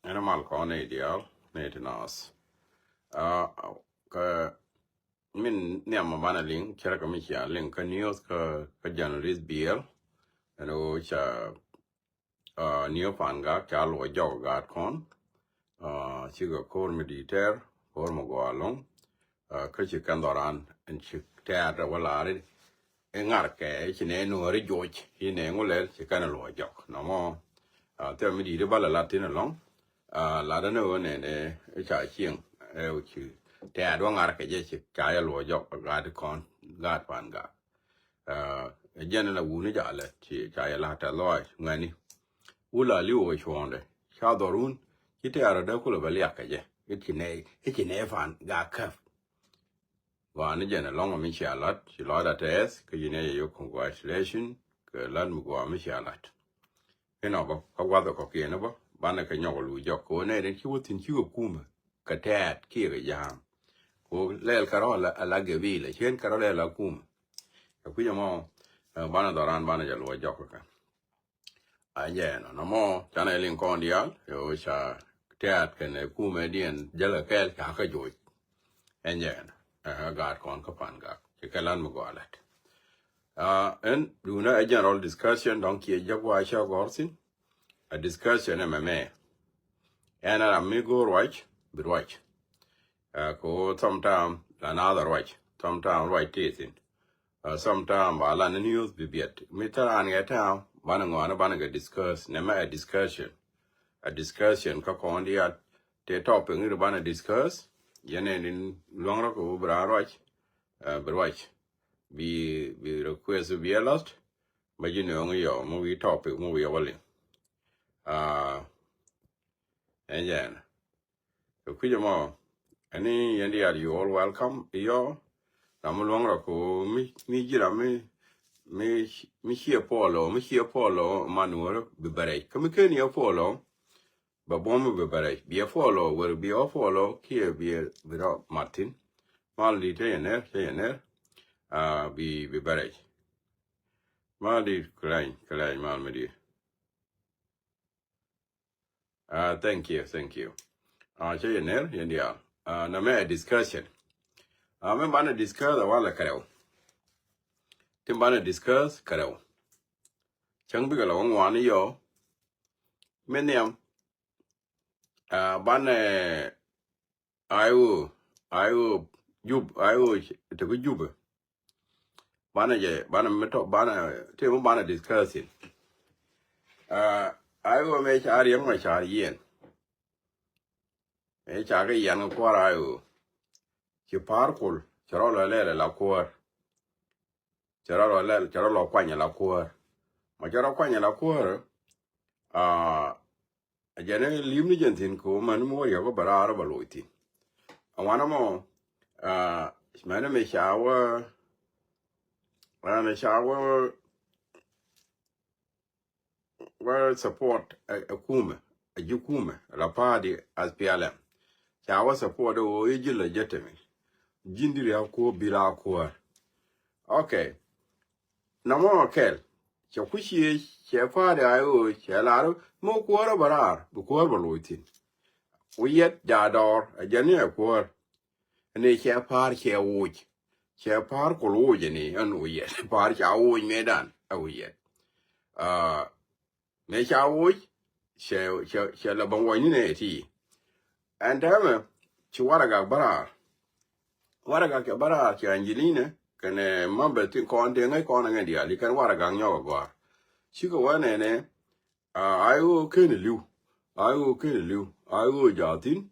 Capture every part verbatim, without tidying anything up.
Ɛn a mal kɔn ni diaal ni ti naas. Ah, kɛ min nhiam ma banɛ liŋ cɛ rɛ kɛ mi cia liŋ kä news kä, kä journalist biɛl. Ɛn ɣöö ca, ah, New Pangak ca luɔ jɔk gaat kɔn. Ah, cikɛ ko̱r mi di̱i̱t tɛr, ko̱r mi gɔaa lo̱ŋ. Ah, kä ci kɛn dhɔran ɛn ci tɛɛr tɛ wä laari. I̱ ŋarkɛ i̱ ci nɛ nuɔ̱ɔ̱ri joc i̱ nɛ ŋu lɛl ci kɛn luɔ jɔk nɔmɔ. Ah, thil mi di̱i̱t i̱ bä lɛ lat thin ɛlɔ̱ŋ. Ah, lat ɛn ɣöö nɛnɛ i̱ ca cieŋ ɛ ci tɛɛr wä ŋarkɛ jɛ ci ca yɛ luɔ jɔk gaat kɔn, gaat Pangak. Ah, ɛ jɛn ɛn a wuni ca lɛ ci ca yɛ lat tɛ lɔac ŋuɛni. Wula li̱w ɛ cuɔ̱ɔ̱ndɛ ca dhɔrun ci tɛɛr ɛ dee kulɛ bɛ liak kɛ jɛ i̱ ci nɛ, i̱ ci nɛ Pangak käp. Gɔaa ni jɛn ɛlɔ̱ŋ mi cia lat ci lɔcda tɛɛth kä ci nɛ yɛ yök congratulation kɛ lat mi gɔaa mi cia lat. Inɔ bä kä gua̱th ɛ kɔ̱kiɛn bä banɛ kɛ nyɔk lu jɔk kɛ wä nɛy den ci wä thi̱n cikɛ kumɛ kɛ tɛɛt kiɛ kɛ ja̱a̱m. Kɛ wä lɛl kɛ rɔ ala, ala gɛbil ɛ cien kɛ rɔ lɛl a kumɛ. Kɛ kui̱c ɛmɔ, eh, banɛ dhɔran banɛ jɛ luɔ jɔk kɛ kɛ. Ɛn jɛ ɛnɔ nɔmɔ canɛ liŋ kɔn diaal ɛ ɣöö ca tɛɛt kɛnɛ kumɛ diɛn jäl kɛ kɛɛl ca kä joc. Ɛn jɛ ɛnɔ, eh, gaat kɔn kä Pangak ci kɛ lat mi gɔaa lat. Ah, ɛn duundä ɛ general discussion dɔ̱ŋ kiɛ jɛ gua cä gɔr thin. A discussion ɛmɛ mɛ ɛn a ram mi go̱o̱r ruac bi ruac. Ah, kɛ ɣöö sometime la nath a ruac, sometime ruac ti thin. Uh, sometime ba lan news bi biɛt. Mi thil raan ŋɛ tääm banɛ ŋɔaani banɛ kɛ discuss nɛmɛ a discussion. A discussion kä kɔn diaal tëë topic ni ri banɛ discuss. Yɛn ɛn in luäŋ rɔ kɛ wä bi raan ruac, uh, bi ruac. Bi, bi request bi ɛ lost. Bä ji̱ nööŋ yɔ mi wi̱i̱ topic mi wi̱i̱ wä liŋ. Uh, ɛn jɛn. Kɛ kui̱c ɛmɔ ɛni yɛn diaal you all welcome. Yɔ ram mi luɔ̱ŋ rɔ ko mi, mi ji̱ ram mi, mi, mi ciɛ follow, mi ciɛ follow man wärä bi bɛ rɛc. Kä mi ken yɛ follow bɛ buɔ̱m bi bɛ rɛc. Bi yɛ follow wärä bi yɛ follow kiɛ bi yɛ bi rɔ mat thi̱n. Mal di̱i̱t te yɛ ner, te yɛ ner. Ah, bi, bi bɛ rɛc. Mal di̱i̱t kɛ lɛny, kɛ lɛny mal mi di̱i̱t. Ah, thank you, thank you. Ah, cä yɛ ner yɛn diaal. Ah, nɛmɛ ɛ discussion. Ah, mi banɛ discuss a walɛ kɛ rɛw. Tin banɛ discuss kɛ rɛw. Cäŋ bikɛ lɛ wä ŋuani yɔ. Mi nhiam. Ah, banɛ I O, I O Jub, I O te kä Jubɛ. Banɛ jɛ, banɛ mi tɔ, banɛ, te mi banɛ discussing. Ah, I O mɛ ca Riɛk Macar Yiɛn. Mɛ ca kɛ yian kɛ kuäär I O. Ci pa̱a̱r kol, cɛ rɔ lɔ lɛl la kuäär. Cɛ rɔ lɔ lɛl, cɛ rɔ lɔ kuany la kuäär. Ma cɛ rɔ kuany la kuäär, ah, a jɛn ɛ li̱m ni jɛn thi̱n kɛ wä män mi wä riɛk wä bɛ raar wä bɛ loc thi̱n. A ŋuan ɛmɔ, ah, mɛn mi ca wä, mɛn ca wä, wä support ɛ, ɛ kumɛ, ɛ ji̱ kumɛ, la party as P L M. Ca wä support ɛ wä i̱ ji̱ legitimate. Ji̱n di riɛk kuäär bi la kuäär. Okay. Nɔmɔ kɛl cɛ kuc ciëëc cɛ pa̱a̱r I O cɛ lar mi kuäär bä raar bi kuäär bä loc thi̱n. Wi̱i̱ yɛt ja̱ dɔɔr a jɛn ni ɛ kuäär. Ni cɛ pa̱a̱r cɛ woc cɛ pa̱a̱r kol woc ni ɛn wi̱i̱ yɛt pa̱a̱r ca woc mëëdan ɛ wi̱i̱ yɛt. Ah, mëë ca woc cɛ, cɛ, cɛ lɛ bä ŋuɔ̱cni nɛ ti. Ɛn tɛmɛ ci Waragak bä raar. Waragak cɛ bä raar cɛ Angelina kɛnɛ mambɛ ti kɔn ti ŋäc kɔn ɛ ŋɛ diaal i̱ kɛn Waragak nyɔk ɛ gɔ̱a̱r. Cikɛ wä nɛnɛ, ah, I O ken li̱w. I O ken li̱w. I O jaathin.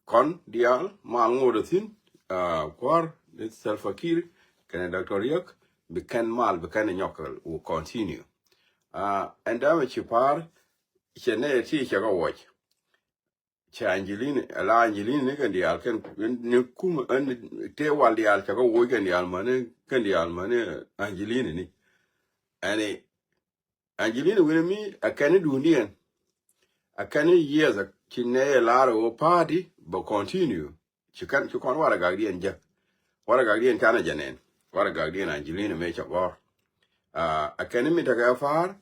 Kɔn diaal mal ŋot ɛ thi̱n, ah, kuäär ni Salva Kiir kɛnɛ Doctor Riek bi kɛn mal bi kɛn nyɔk will continue. Ah, ɛn dämɛ ci pa̱a̱r cɛ nɛ ti cɛ kɛ wuɔc. Cɛ Angelina, ala Angelina ni kɛn diaal kɛn ni kum ɛn te wal diaal cɛ kɛ wuɔc kɛn diaal mäni kɛn diaal mäni Angelina ni. Ɛni Angelina wi̱ni mi a kɛn ni duundiɛn. A kɛn ni yieth a ci nɛy ɛ lar ɛ ɣöö party bɛ continue. Ci kɛn ci kɔn Waragakdiɛn jek. Waragakdiɛn canɛ jɛ nɛn. Waragakdiɛn Angelina mëë cɛ gɔ̱r. Ah, a kɛn ni mi tekɛ pa̱a̱r.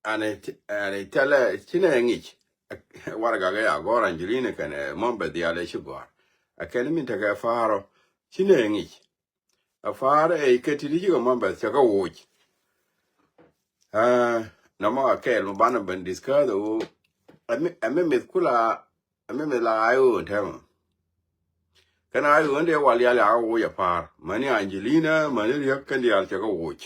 Ani, ani thilɛ ci nɛ ŋic. Waragak ɛ ya gɔ̱r Angelina kɛnɛ Mɔmbɛth diaal ɛ ci gɔ̱a̱r. Ɛ kɛn min tekɛ Pa̱a̱r ɔ ci nɛ ŋic. Ɛ Pa̱a̱r ɛ kɛ ti̱ti̱ cikɛ Mɔmbɛth cɛ kɛ woc. Ɛ, nɔmɔ ɛ kɛɛl mi banɛ ben discuss ɛ ɣöö ɛ mi, ɛ mi mith kula, ɛ mi mith la I O ɛn täämɛ. Kɛn I O ɛn dee wal yal ya kɛ woc ɛ Pa̱a̱r. Mäni Angelina, mäni Riek kɛn diaal cɛ kɛ woc.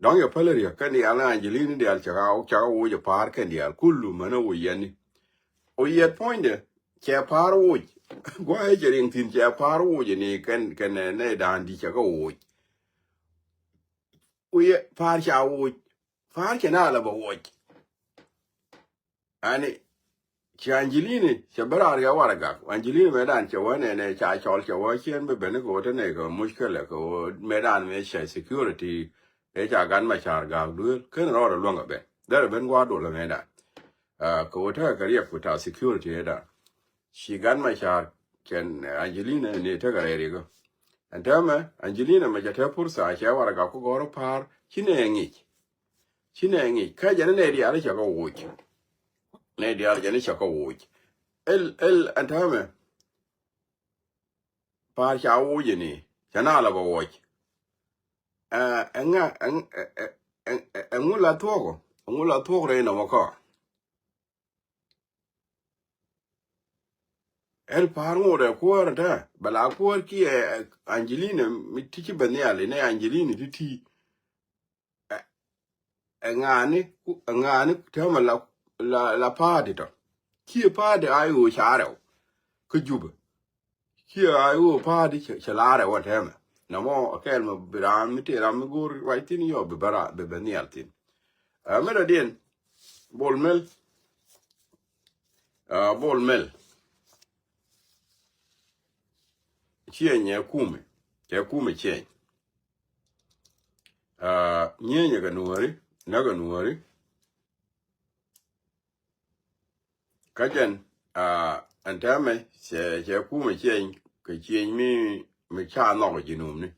Dɔ̱ŋ yɛ päl Riek kɛn diaal ni Angelina diaal cɛ ka, cɛ ka woc ɛ Pa̱a̱r kɛn diaal kulu mänä woc yɛn ni. O yɛt puɔ̱nydɛ cɛ Pa̱a̱r woc. Gua̱a̱ cɛ riŋ thi̱n cɛ Pa̱a̱r woc ni kɛn, kɛn nɛ, nɛ da̱a̱n di cɛ ka woc. O yɛ Pa̱a̱r ca woc. Pa̱a̱r cɛ na la bɛ woc. Ani, ci Angelina, cɛ bä raar kɛ Waragak. Angelina mëëdan cɛ wä nɛnɛ ca cɔl cɛ wä ciɛn bä ben kɛ wä te nɛ kɛ muckilɛ kɛ wä mëëdan mëë cɛ security. Ëë ca Gat Macar gak duel. Ken rɔɔdɛ luäŋ kɛ ben. Derɛ ben gua̱a̱r dolä mëëdan. Ah, kɛ wä tekɛ kɛ riɛk ku ta security ëëdan. Ci Gat Macar cɛn Angelina ni tekɛ rɛy rikä. Ɛn täämɛ, Angelina mɛ cɛ te pursa cɛ Waragak ku gɔ̱r Pa̱a̱r. Ci nɛ ŋic. Ci nɛ ŋic kä jɛn nɛ diaal cɛ kɛ woc. Nɛ diaal jɛn cɛ kɛ woc. Ɛl, ɛl ɛn täämɛ Pa̱a̱r ca woc ni cɛ na la bɛ woc. Ɛ, ɛ ŋa, ɛ, ɛ, ɛ, ɛ, ɛ, ɛ ŋu la thuɔk ɔ? Ɛ ŋu la thuɔk rɛy nɔmɔ kɔ? Ɛl Pa̱a̱r ŋot ɛ kuäär ɛ tɛ bɛ la kuäär kiɛ, ɛ, Angelina mi ti ci bɛ nhial inɛ Angelina ti ti. Ɛ, ɛ ŋa̱a̱ni, ɛ ŋa̱a̱ni täämɛ la, la, la pa̱a̱di tɔ. Kiɛ pa̱a̱di I O ca rɛw kä Jubɛ. Kiɛ I O pa̱a̱di cɛ, cɛ la rɛw ɛ täämɛ. Nɔmɔ ɛ kɛɛl mɛ bi ram mi tëë ram mi go̱o̱r ruac thi̱n yɔ bi bä ra, bi bɛ nhial thi̱n. Ɛ, mi dɔ̱diɛn, Bol Mel. Ɛ, Bol Mel. Ciɛny ɛ kumɛ. Cɛ kumɛ ciɛny. Aa, nyienyɛ kɛ nuɔ̱ɔ̱ri, näkɛ nuɔ̱ɔ̱ri. Kä jɛn, aa, ɛn täämɛ cɛ, cɛ kumɛ ciɛny kɛ ciɛny mi, mi ca nhɔk ɛ ji̱ nuumni.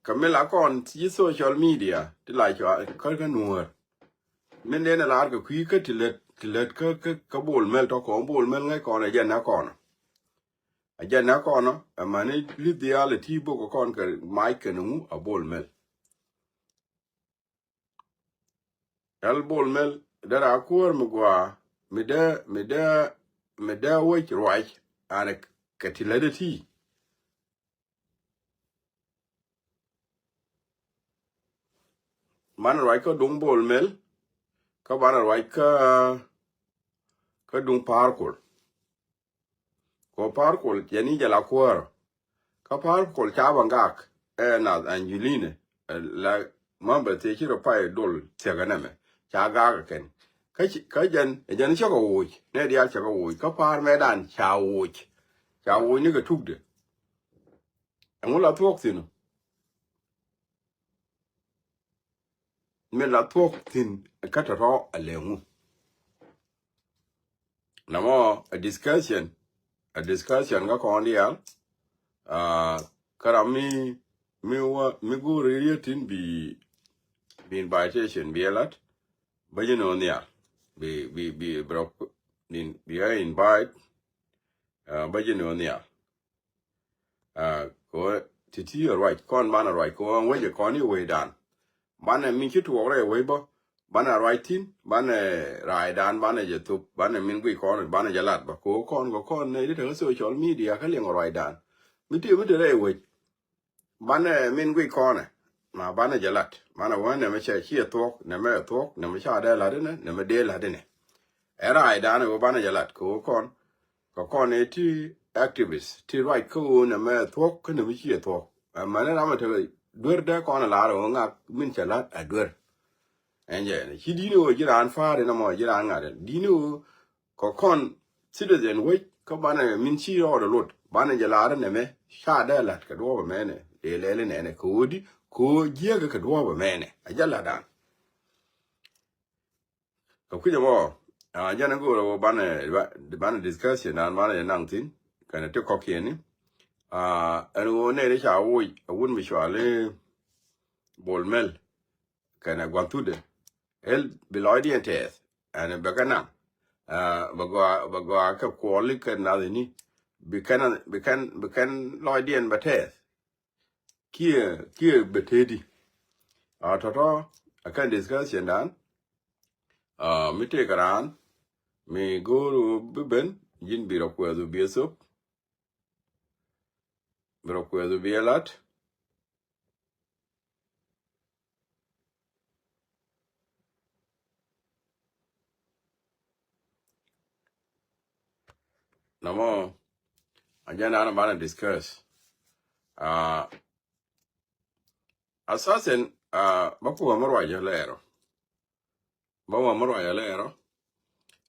Kä mi la kɔn ci social media ti la cua kä, kä nuɔ̱ɔ̱r. Min den ɛ lar kɛ kui̱ kä ti lät, ti lät kä, kä, kä Bol Mel tɔ kɔn Bol Mel ŋäc kɔn ɛ jɛn nä kɔn. A jɛn nä kɔn ɔ, ɛ mäni li̱th diaal ɛ ti bok ɛ kɔn kɛ mac kɛn ŋu a Bol Mel. Ɛl Bol Mel, dee raa kuäär mi gɔaa, mi dee, mi dee, mi dee wec ruac, an kɛ ti lätdɛ ti. Banɛ ruac kä duŋ Bol Mel, kä banɛ ruac kä, kä duŋ Pa̱a̱r Kol. Kɛ ɣöö Pa̱a̱r Kol jɛn i̱ jɛ la kuäärä. Kä Pa̱a̱r Kol ca bä gak ɛ nath Angelina, ɛ la mambɛ thiec ci rɔ pay dol thiäkä nɛmɛ. Ca gak ɛ kɛn. Kä ci, kä jɛn, ɛ jɛn cä kɛ woc. Nɛ diaal cä kɛ woc. Kä Pa̱a̱r mɛtdan ca woc. Ca woc ni kɛ tukdɛ. Ɛŋu la thuɔ̱k thi̱n ɔ? Mi la thuɔ̱k thi̱n kä tɔ̱tɔ̱ a lɛ ŋu. Namɔ a discussion, a discussion kä kɔn diaal. Aa, kä ram mi, mi wä, mi go̱o̱ri riet thi̱n bi, bi invitation bi ɛ lat. Bä ji̱ ni wä nhial. Bi, bi, bi, bi rɔ, bi, bi ɛ invite. Aa, bä ji̱ ni wä nhial. Aa, kɛ ɣöö ti̱ti̱ ɛ ruac, kɔn banɛ ruac, kɛ ɣöö ɛn wec ɛ kɔn i̱ wecdan. Banɛ min ci tuɔɔk rɛy wec bä, banɛ ruac thi̱n, banɛ raacdan, banɛ jɛ thop, banɛ min guic kɔn, banɛ jɛ lat bä. Kɛ ɣöö kɔn, kɛ kɔn nɛy ti tekɛ social media kä liŋ ruacdan. Mi ti, mi ti rɛy wec. Banɛ min guic kɔnɛ, ma banɛ jɛ lat. Banɛ wä nɛmɛ cɛ ci ɛ thuɔ̱k, nɛmɛ ɛ thuɔ̱k, nɛmɛ ca dee lat inɛ, nɛmɛ dee lat inɛ. Ɛ raacdan ɛ ɣöö banɛ jɛ lat, kɛ ɣöö kɔn, kɛ kɔn ɛ ti activist, ti ruac kä ɣöö nɛmɛ ɛ thuɔ̱k, kä nɛmɛ ci ɛ thuɔ̱k. Ɛ mɛni ram ɛ tekɛ duer dee kɔn ɛ lar ɛ ɣöö ŋak min cɛ lat ɛ duer. Ɛn jɛ, ci di̱t ni ɣöö ji̱ raan pa̱a̱r inɛ mɔ, ji̱ raan ŋa̱t in. Di̱t ni ɣöö kɛ kɔn citizen wec, kä banɛ min ci rɔɔdɛ lot, banɛ jɛ lar inɛ mɛ, ca dee lat kɛ duɔ̱ɔ̱p ɛmɛnɛ, dee lɛl inɛnɛ, kɛ ɣöö di, kɛ ɣöö jiäkɛ kɛ duɔ̱ɔ̱p ɛmɛnɛ. A jɛ latdan. Kɛ kui̱c ɛmɔ, a jɛn ɛ go̱o̱rɛ ɣöö banɛ, banɛ discussion dan banɛ jɛ naŋ thi̱n, kɛnɛ ti kɔ̱kiɛn ni. A, ɛn ɣöö nɛy ti ca woc, a wut mi cɔal i̱ Bol Mel, kɛnɛ gua̱n thutdɛ. Ɣäl bi lɔcdiɛn tɛɛth. Ɛn bɛ kɛ naŋ. Aa, bɛ gɔaa, bɛ gɔaa kɛ kuɔli kɛ nath ini. Bi kɛn, bi kɛn, bi kɛn lɔcdiɛn bɛ tɛɛth. Kiɛ, kiɛ bɛ tëëdi. Aa, tɔtɔ, a kɛn discussion dan. Aa, mi tëëk raan, mi go̱o̱r bi ben, ji̱n bi rɔ kuɛth bi ɛ thop. Bi rɔ kuɛth bi ɛ lat. Nɔmɔ, a jɛn dan banɛ discuss. Aa, assassin, aa, bä kuɔ mi ruac lɛɛrɔ. Bä wä mi ruac lɛɛrɔ.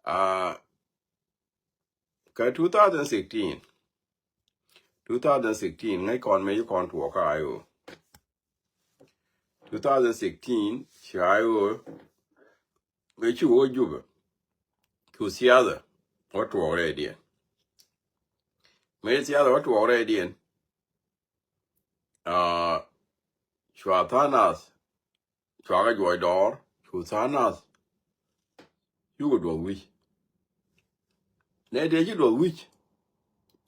Aa, kɛ two thousand sixteen. Two thousand sixteen, ŋäc kɔn mëë ci kɔn tuɔɔk kä I O. Two thousand sixteen, ci I O, mëë ci wä Jubɛ. Cu thiathɛ wä tuɔɔk rɛydiɛn. Mëë thiathɛ wä tuɔɔk rɛydiɛn. Aa, cua tha̱a̱ŋ nath, cua kɛ juɔc dɔɔr, cu tha̱a̱ŋ nath. Cukɛ duɔth wi̱c. Nɛ tëë ci duɔth wi̱c.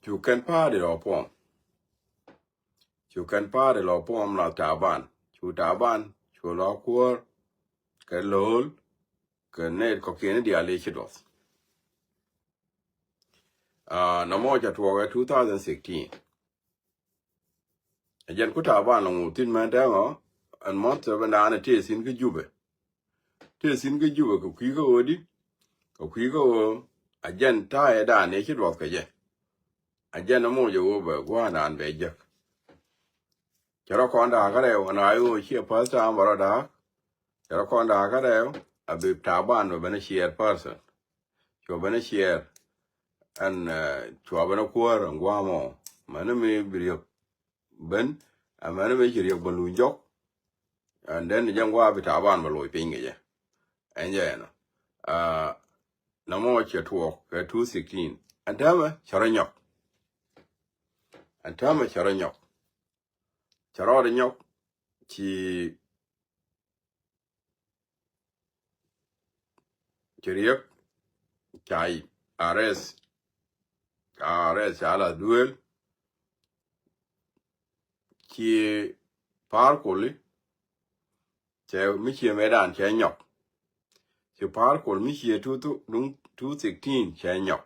Cu kɛn pa̱a̱ri lɔ puɔm. Cu kɛn pa̱a̱ri lɔ puɔm la Taban. Cu Taban, cu lɔ kuäär. Kɛ lo̱l. Kɛ nɛ kɔkiɛn diaal i̱ ci duɔth. Aa, nɔmɔ ca tuɔɔk ɛ two thousand sixteen. Ɛ jɛn ku Taban lɔ ŋu thi̱n mɛn tɛŋɔ, ɛn mɔth tɛ bɛ naan ɛ tëë thi̱n kä Jubɛ. Tëë thi̱n kä Jubɛ kɛ kui̱ kä ɣöö di, kɛ kui̱ kä ɣöö a jɛn ta̱a̱ ɛ dan ëë ci duɔth kɛ jɛ. A jɛn ɛ moc ɛ ɣöö bɛ gua̱a̱r naan bɛ jek. Cɛ rɔ kɔn da̱a̱k kä rɛw, ɛn a ɣöö ciɛ first time bɛ rɔ da̱a̱k. Cɛ rɔ kɔn da̱a̱k kä rɛw, a bi Taban bɛ ben a share person. Cua ben a share. Ɛn, eh, cua ben a kuäär ɛn gua̱a̱mɔ. Mɛn mi bi riek ben, ɛ mɛn mi ci riek ben luny jɔk. And then jɛ ŋuaa bi Taban bɛ loc piny kɛ jɛ. Ɛn jɛ ɛnɔ. Ah, nɔmɔ cɛ tuɔɔk kɛ two sixteen. Ɛn täämɛ cɛ rɔ nyɔk. Ɛn täämɛ cɛ rɔ nyɔk. Cɛ rɔɔdɛ nyɔk ci, ci riek ca arrest. Ca arrest ca la duel. Ci Pa̱a̱r Koli cɛ mi ciɛ mëëdan cɛ nyɔk. Ci Pa̱a̱r Kol mi ciɛ two, two, duŋ two sixteen cɛ nyɔk.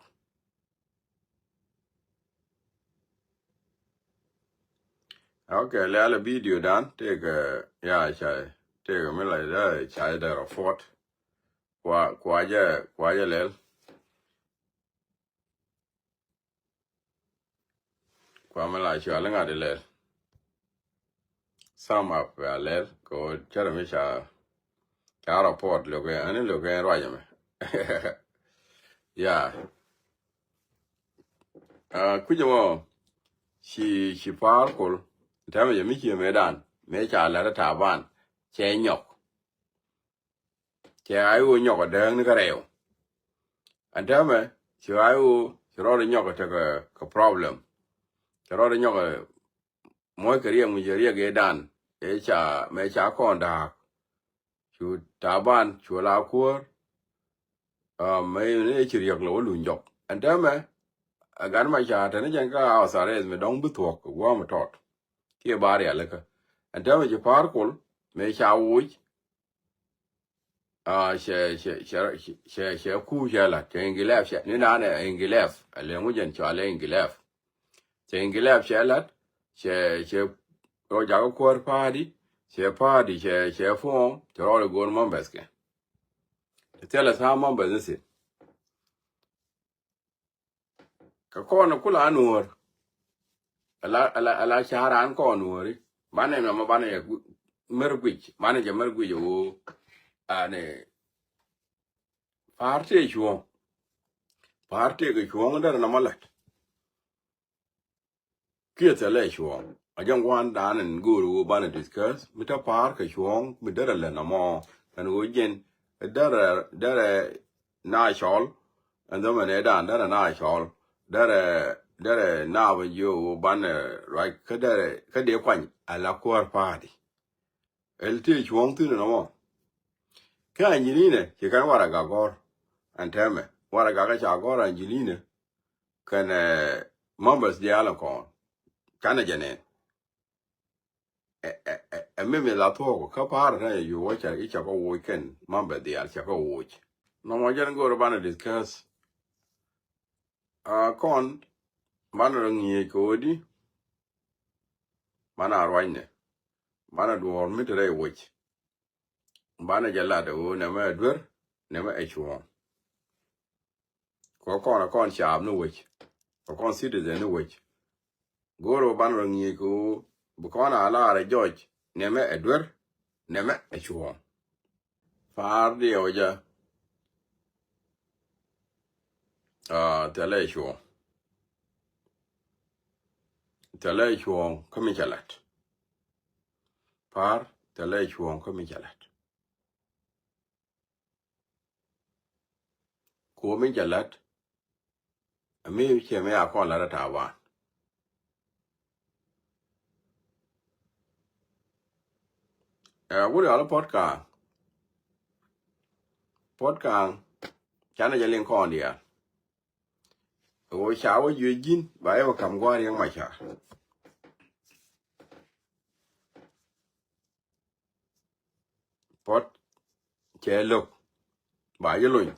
Ok, lɛl a video dan, tëëkɛ, ya, ca, tëëkɛ mi la dee, ca dee report. Kua, kua jɛ, kua jɛ lɛl. Kua mi la cua li ŋa̱t ilɛl. Sum up a lɛl kɛ ɣöö cärɛ mi ca, ca report lo̱kɛ, ani lo̱kɛ ruacɛ mɛ. Ya. Ah, kucä mɔ ci, ci Pa̱a̱r Kol. Täämɛ jɛ mi ciɛ mëëdan mëë ca lɛr Taban cɛ nyɔk. Cɛ I O nyɔk a dääk ni kä rɛw. Ɛn täämɛ ci I O ci rɔɔdɛ nyɔk a tekɛ kɛ problem. Ci rɔɔdɛ nyɔk a muɔc kɛ riɛk mi cɛ riɛk ëëdan ëë ca mëë ca kɔn da̱a̱k. Cu Taban cu la kuäär. Ah, mëë ni ëë ci riɛk lɛ wä luny jɔk. Ɛn täämɛ a gat ma ca te ni jɛn kä house arrest mi dɔ̱ŋ bi thuɔ̱k kɛ gua̱a̱m tɔt. Kiɛ ba rialikä. Ɛn täämɛ ci Pa̱a̱r Kol mëë ca woc. Ah, cɛ, cɛ, cɛ, cɛ, cɛ ku cɛ lat, cɛ ingilɛf, cɛ, ni naan ɛ ingilɛf, ɛ lɛ ŋu jɛn cɔal ɛ ingilɛf. Cɛ ingilɛf cɛ lat, cɛ, cɛ rɔ jakä kuäär pa̱a̱di, cɛ pa̱a̱di, cɛ, cɛ form, cɛ rɔɔdɛ go̱o̱r members kɛ. Cɛ thilɛ tha̱a̱ŋ members ni thi̱n. Kɛ kɔn kula nuɔ̱ɔ̱r. Ala, ala, ala ca̱r an kɔn nuɔ̱ɔ̱ri. Banɛ mɛ ma banɛ jɛ gu-, mer guic. Banɛ jɛ mer guic ɛ ɣöö. Anɛ. Pa̱a̱r tëë cuɔ̱ɔ̱ŋ. Pa̱a̱r tëë kɛ cuɔ̱ɔ̱ŋ derɛ nɔmɔ la̱t. Kiɛ thilɛ cuɔ̱ɔ̱ŋ. A jɛ ŋuan dan in go̱o̱r ɣöö banɛ discuss. Mi te pa̱a̱r kɛ cuɔ̱ɔ̱ŋ. Mi derɛ lɛ nɔmɔ. Ɛn ɣöö jɛn. Derɛ, derɛ na cɔl. Ɛn dhɔmɛ nɛ dan derɛ na cɔl. Derɛ, derɛ na bɛ jiö ɣöö banɛ ruac. Kä derɛ, kä dee kuany. Ala kuäär pa̱a̱di. Ɛl tëë cuɔ̱ɔ̱ŋ thi̱n nɔmɔ. Kä Angelina ci kɛn waragak gɔ̱r ɛn tɛmɛ. Waragak kä ca gɔ̱r Angelina kɛnɛ, eh, members diaal in kɔn. Canɛ jɛ nɛn. Ɛ, ɛ, ɛ, ɛ, mi mi la thuɔk kä pa̱a̱r ɛ tɛn yɛ yuɔk wä cɛ i̱ cɛ kɛ woc kɛn member diaal cɛ kɛ woc. Nɔmɔ jɛn go̱o̱r banɛ discuss. A kɔn banɛ rɔ ŋi̱eec kɛ ɣöö di banɛ a ruacnɛ. Banɛ duɔ̱ɔ̱r mi te rɛy wec. Banɛ jɛ lat ɛ ɣöö nɛmɛ ɛ duer, nɛmɛ ɛ cuɔ̱ɔ̱ŋ. Kɛ kɔn ɛ kɔn caap ni wec, kɛ kɔn citizen ni wec. Go̱o̱r ɛ banɛ rɔ ŋi̱eec kɛ ɣöö bi kɔn a lar ɛ jɔc nɛmɛ ɛ duer, nɛmɛ ɛ cuɔ̱ɔ̱ŋ. Pa̱a̱r diɛw jɛ. Ah, thilɛ cuɔ̱ɔ̱ŋ. Thilɛ cuɔ̱ɔ̱ŋ kä mi cɛ la̱t. Pa̱a̱r, thilɛ cuɔ̱ɔ̱ŋ kä mi cɛ la̱t. Kuɔ mi cɛ la̱t. Ami cɛ mi a kɔn la̱t a Taban. Ɛ, wut yɔl Puɔt Kaŋ. Puɔt Kaŋ. Canɛ jɛ liŋ kɔn diaal. Ɛ ɣöö ca wä juëc ji̱n ba yɛ wä ka̱m gua̱a̱r Riɛk Macar. Puɔt cɛ lo̱k ba yi lony.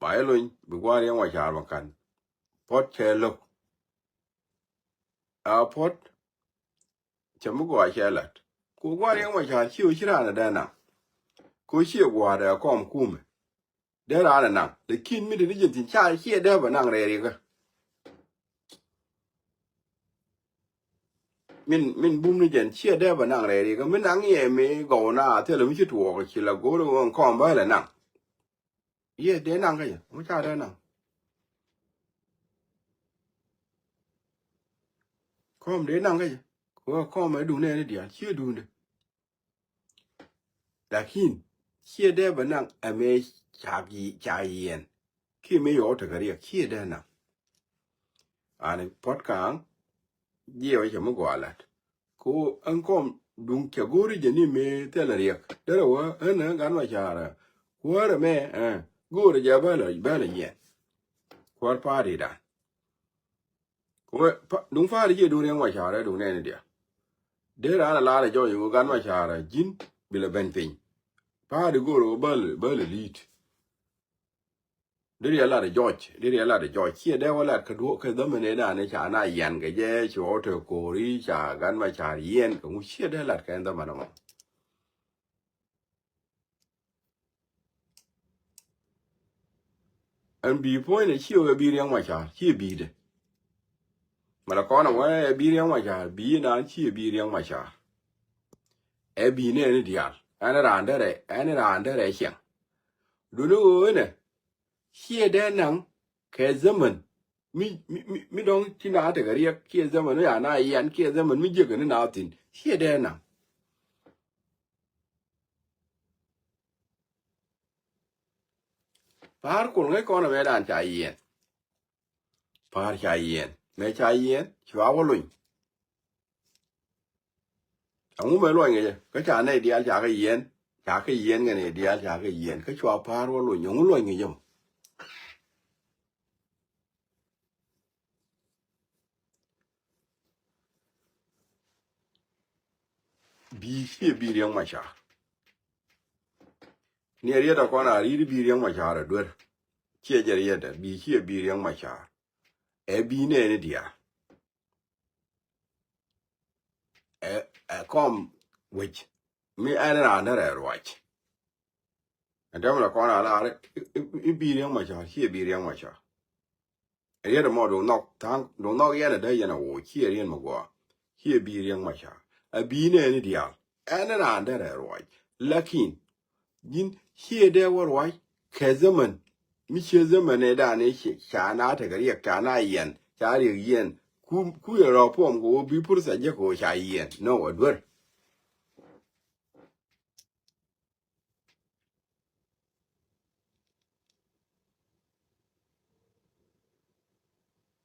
Ba yi lony bi gua̱a̱r Riɛk Macar ba ka̱n. Puɔt cɛ lo̱k. A Puɔt cɛ mi gɔaa cɛ lat. Ku gua̱a̱r Riɛk Macar ci ɣöö ci raan ɛ dee naŋ. Ku ciɛ gua̱a̱r ɛ kɔm kumɛ. Dee raan ɛ naŋ. Lakin mi te ni jɛn thi̱n ca ciɛ dee bɛ naŋ rɛɛrikä. Min, min bum ni jɛn ciɛ dee bɛ naŋ rɛɛrikä. Min naŋ yɛ mi gɔw na thilɛ mi ci tuɔɔk ci la go̱o̱r ɣöö kɔm bä lɛ naŋ. Yɛ dee naŋ kä jɛ, mi ca dee naŋ. Kɔm dee naŋ kä jɛ. Kɔm ɛ duŋdɛ ni diaal, ciɛ duŋdɛ. Lakin ciɛ dee bɛ naŋ ɛmɛ ca yi, ca yiɛn. Ki mi yɔw tekɛ riɛk ciɛ dee naŋ. Ani Puɔt Kaŋ jiɛ wä cɛ mi gɔaa lat. Ko ɛn kɔm duŋ cɛ go̱o̱ri jɛ ni mi thilɛ riɛk. Derɛ wä ɛn ɛn gan ma carɛ. Kuäärɛ mɛ, eh, go̱o̱rɛ jɛ bɛ lɛ, bɛ lɛ yiɛn. Kuäär pa̱a̱ri dan. Ko pa, duŋ pa̱a̱ri jɛ duŋ Riɛk Macar ɛ duŋ nɛɛni diaal. Derɛ an a lar ɛ jɔc ɛ ɣöö gan ma carɛ ji̱n bi lɛ ben piny. Pa̱a̱ri go̱o̱rɛ ɣöö bä lɛ, bä lɛ li̱i̱t. Deri a lat ɛ jɔc, deri a lat ɛ jɔc. Ciɛ dee wä lat kɛ duɔ, kɛ dhämɛ ni dan ca na yian kɛ jɛ, ci ɣɔw te ko̱ri, ca gan ma car yiɛn kɛ ŋu, ciɛ dee lat kɛ dhämɛ ni mɔ. Ɛn bi puɔ̱ny ni ciɛ wee bi Riɛk Macar, ciɛ bi de. Mɛ la kɔn ɛ wee bi Riɛk Macar, bi nan ciɛ bi Riɛk Macar. Ɛ bi nɛɛni diaal, ɛn raan derɛ, ɛn raan derɛ ciɛŋ. Duni ɣöö inɛ ciɛ dee naŋ kɛ zaman mi, mi, mi, mi dɔ̱ŋ ci na tekɛ riɛk, ciɛ zaman mi ya na yian, ciɛ zaman mi jiäkɛ ni na thi̱n, ciɛ dee naŋ. Pa̱a̱r kol ŋäc kɔn ɛmɛ dan ca yiɛn. Pa̱a̱r ca yiɛn. Mɛ ca yiɛn, cua wä lony. Ɛŋu mɛ luɔny ŋi̱cä kä ca nɛy diaal ca kɛ yiɛn, ca kɛ yiɛn kɛ nɛy diaal ca kɛ yiɛn kä cua pa̱a̱r wä lony, ɛŋu luɔny ŋi̱cä mɔ? Bi ciɛ bi Riɛk Macar. Ni ɛ riet ɛ kɔn a ri̱t bi Riɛk Macar ɛ duer. Ciɛ jɛ riet ɛ bi ciɛ bi Riɛk Macar. Ɛ bi nɛɛni diaal. Ɛ, ɛ kɔm wec mi ɛn raan derɛ ruac. Ɛn tɛmɛ la kɔn a lar i̱, i̱, i̱ bi Riɛk Macar, ciɛ bi Riɛk Macar. Ɛ riet ɛmɔ duŋ nhɔk tha̱a̱ŋ, duŋ nhɔk yɛn ɛ dee yɛn ɛ woc, ciɛ riet mɛ gɔaa. Ciɛ bi Riɛk Macar. Ɛ bi nɛɛni diaal. Ɛn raan derɛ ruac. Lakin ji̱n ciɛ dee wä ruac kɛ zaman mi ciɛ zaman ëë dan ëë ca na tekɛ riɛk, ca na yiɛn, ca riɛk yiɛn. Ku, ku yɛ rɔ puɔm kɛ ɣöö bi pursa jek kɛ ɣöö ca yiɛn. No, a duer.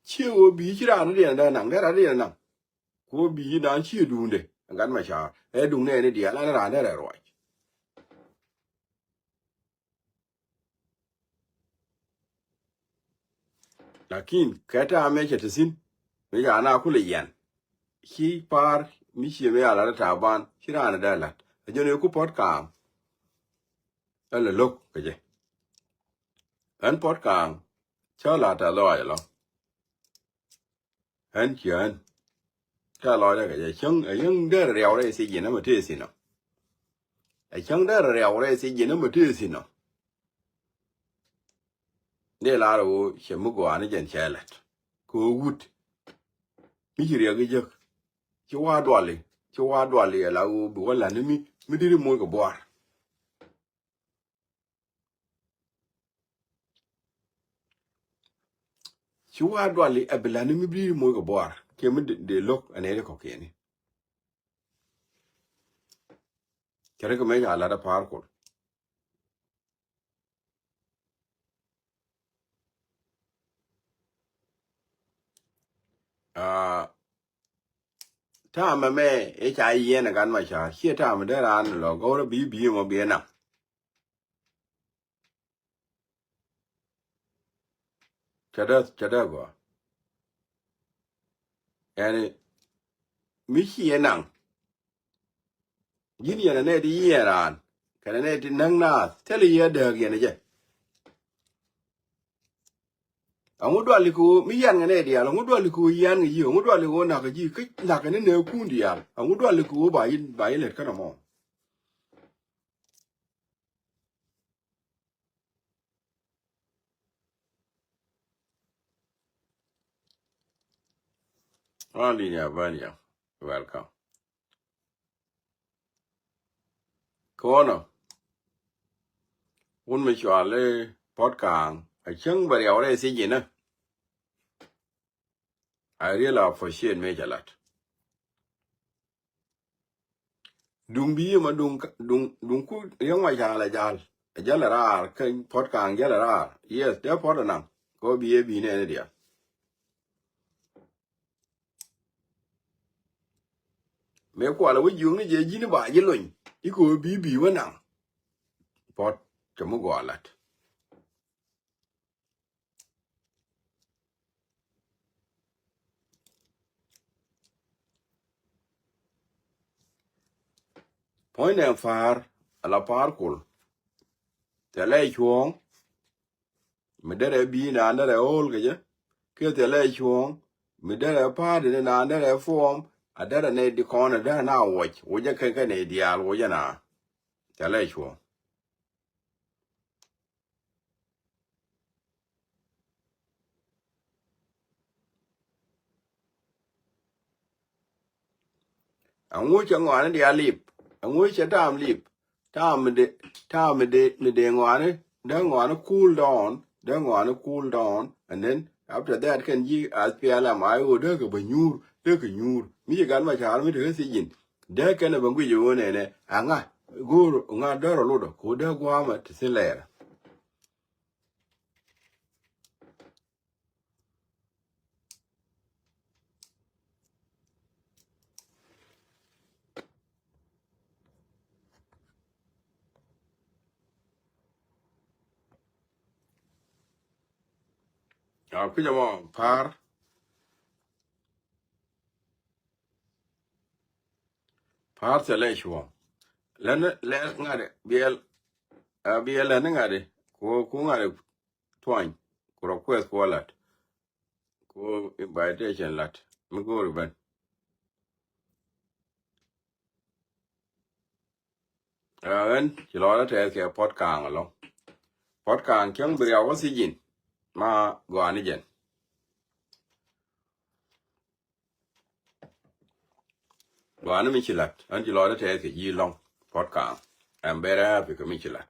Ciɛ ɣöö bi ci raan ni diɛn dee naŋ, dee raan ni diɛn naŋ. Ku ɣöö bi ci dan ciɛ duundɛ. Gat Macar ɛ duŋ nɛɛni diaal, an raan derɛ ruac. Lakin kɛ ta̱a̱ mëë cɛ te thi̱n, mëë ca na kulɛ yian, ci pa̱a̱r mi cie mëë a lat ɛ Taban, ci raan ɛ dee la̱t. Ɛ jɛn ɛ ku Puɔ̱t Kaŋ ɛ lɛ lo̱k kɛ jɛ. Ɣän Puɔ̱t Kaŋ cä la̱t tɛ̈th lɔaac ɛlɔ. Ɣän ciɛ ɣän. Tɛ̈th lɔaac ɛ kɛ jɛ cäŋ, ɛ yäŋ derɛ riaw rɛy thiec ji̱n ɛmɛ tëë thi̱n ɔ. Ɛ cäŋ derɛ riaw rɛy thiec ji̱n ɛmɛ tëë thi̱n ɔ. Dee lar ɣöö cɛ mi gɔaa ni jɛn cɛ lät kɛ ɣöö wut mi ci riɛk i̱ jek. Ci wa duali, ci wa duali ɛ la ɣöö bi wä la̱t ni mi, mi diri moc kɛ buar. Ci wa duali ɛ bi la̱t ni mi diri moc kɛ buar kiɛ mi dee lo̱k ɛ nɛy ti kɔ̱kiɛni. Cɛ ri kɛ mëë ca la̱t ɛ pa̱a̱r kol. Aa, ta̱a̱ mɛmɛ ëë ca yiɛn ɛ Gat Macar, ciɛ ta̱a̱ mi dee raan lɔ gɔ̱rä bi bi mɔ bi ɛ naŋ. Cɛ dee, cɛ dee gɔaa. Ɛn mi ciɛ naŋ. Ji̱n yɛn ɛ nɛy ti yiɛn raan kɛnɛ nɛy ti näk naath, thilɛ yɛ dääk yɛn ɛ jɛ. Ɛŋu duali kɛ ɣöö mi yian kɛ nɛy diaal, ɛŋu duali kɛ ɣöö yian kɛ ji̱, ɛŋu duali kɛ ɣöö na̱k kɛ ji̱, kä na̱k kɛ ni nɛɛkun diaal, ɛŋu duali kɛ ɣöö ba yi, ba yi lät känɛ mɔ. Ɔn linya bania, welcome. Kɔnɔ wun mi cuali Puɔ̱t Kaŋ a cäŋ bɛ riaw rɛy thiec ji̱n ɛ. I really appreciate mëë cɛ lat. Duŋ bi yim a duŋ, duŋ, duŋ ku Riɛk Macar a jal, a jal a raar, kä Puɔ̱t Kaŋ jal a raar. Yes, dee Puɔ̱t a naŋ kɛ ɣöö bi yee bi nɛɛni diaal. Mëë kualɛ wä jiökni jɛ ji̱n ba ji̱ lony i̱ kɛ ɣöö bi bi wä naŋ. Puɔ̱t cɛ mi gɔaa lat. Puɔ̱ny nɛ pa̱a̱r, ala pa̱a̱r kol. Thilɛ cuɔ̱ɔ̱ŋ mi derɛ bi̱i̱ naan derɛ ɣöl kɛ jɛ. Kiɛ thilɛ cuɔ̱ɔ̱ŋ mi derɛ pa̱a̱r dini naan derɛ form, a derɛ nɛy ti kɔn a derɛ na wuɔc, wuɔcɛ kɛ kɛ nɛy diaal wuɔcɛ na. Thilɛ cuɔ̱ɔ̱ŋ. Aŋu cɛ ŋɔaani diaal lip? Aŋu cɛ ta̱a̱m lip? Ta̱a̱m mi dee, ta̱a̱m mi dee, mi dee ŋɔaani, dee ŋɔaani cool down, dee ŋɔaani cool down, and then after that kɛn ji̱ S P L M I O dee kɛ bä nyuur, dee kɛ nyuur. Mi ci Gat Macar mi te kä thiec ji̱n, dee kɛn ɛ bä guic ɛ ɣöö nɛnɛ aŋa go̱o̱r ŋa dee rɔ lotdɔ kɛ ɣöö dee gua̱a̱mɛ te thi̱n lɛɛrɛ. A kui̱c ɛmɔ pa̱a̱r. Pa̱a̱r thilɛ cuɔ̱ɔ̱ŋ. Lɛn, lɛn ŋa̱t biɛl, a biɛl lɛn ŋa̱t ku, ku ŋa̱t tuany ku request ku lat ku invitation lat mi go̱o̱ri ben. Ɣän ci lɔcdä tɛth kɛ Puɔ̱t Kaŋ ɛlɔ̱ŋ. Puɔ̱t Kaŋ cäŋ bi riaw kä thiec ji̱n ma gɔaa ni jɛn. Gɔaa ni mi ci la̱t, ɣän ci lɔcdä tɛth kɛ ji̱ ɛlɔ̱ŋ Puɔ̱t Kaŋ. I'm very happy kɛ mi ci la̱t.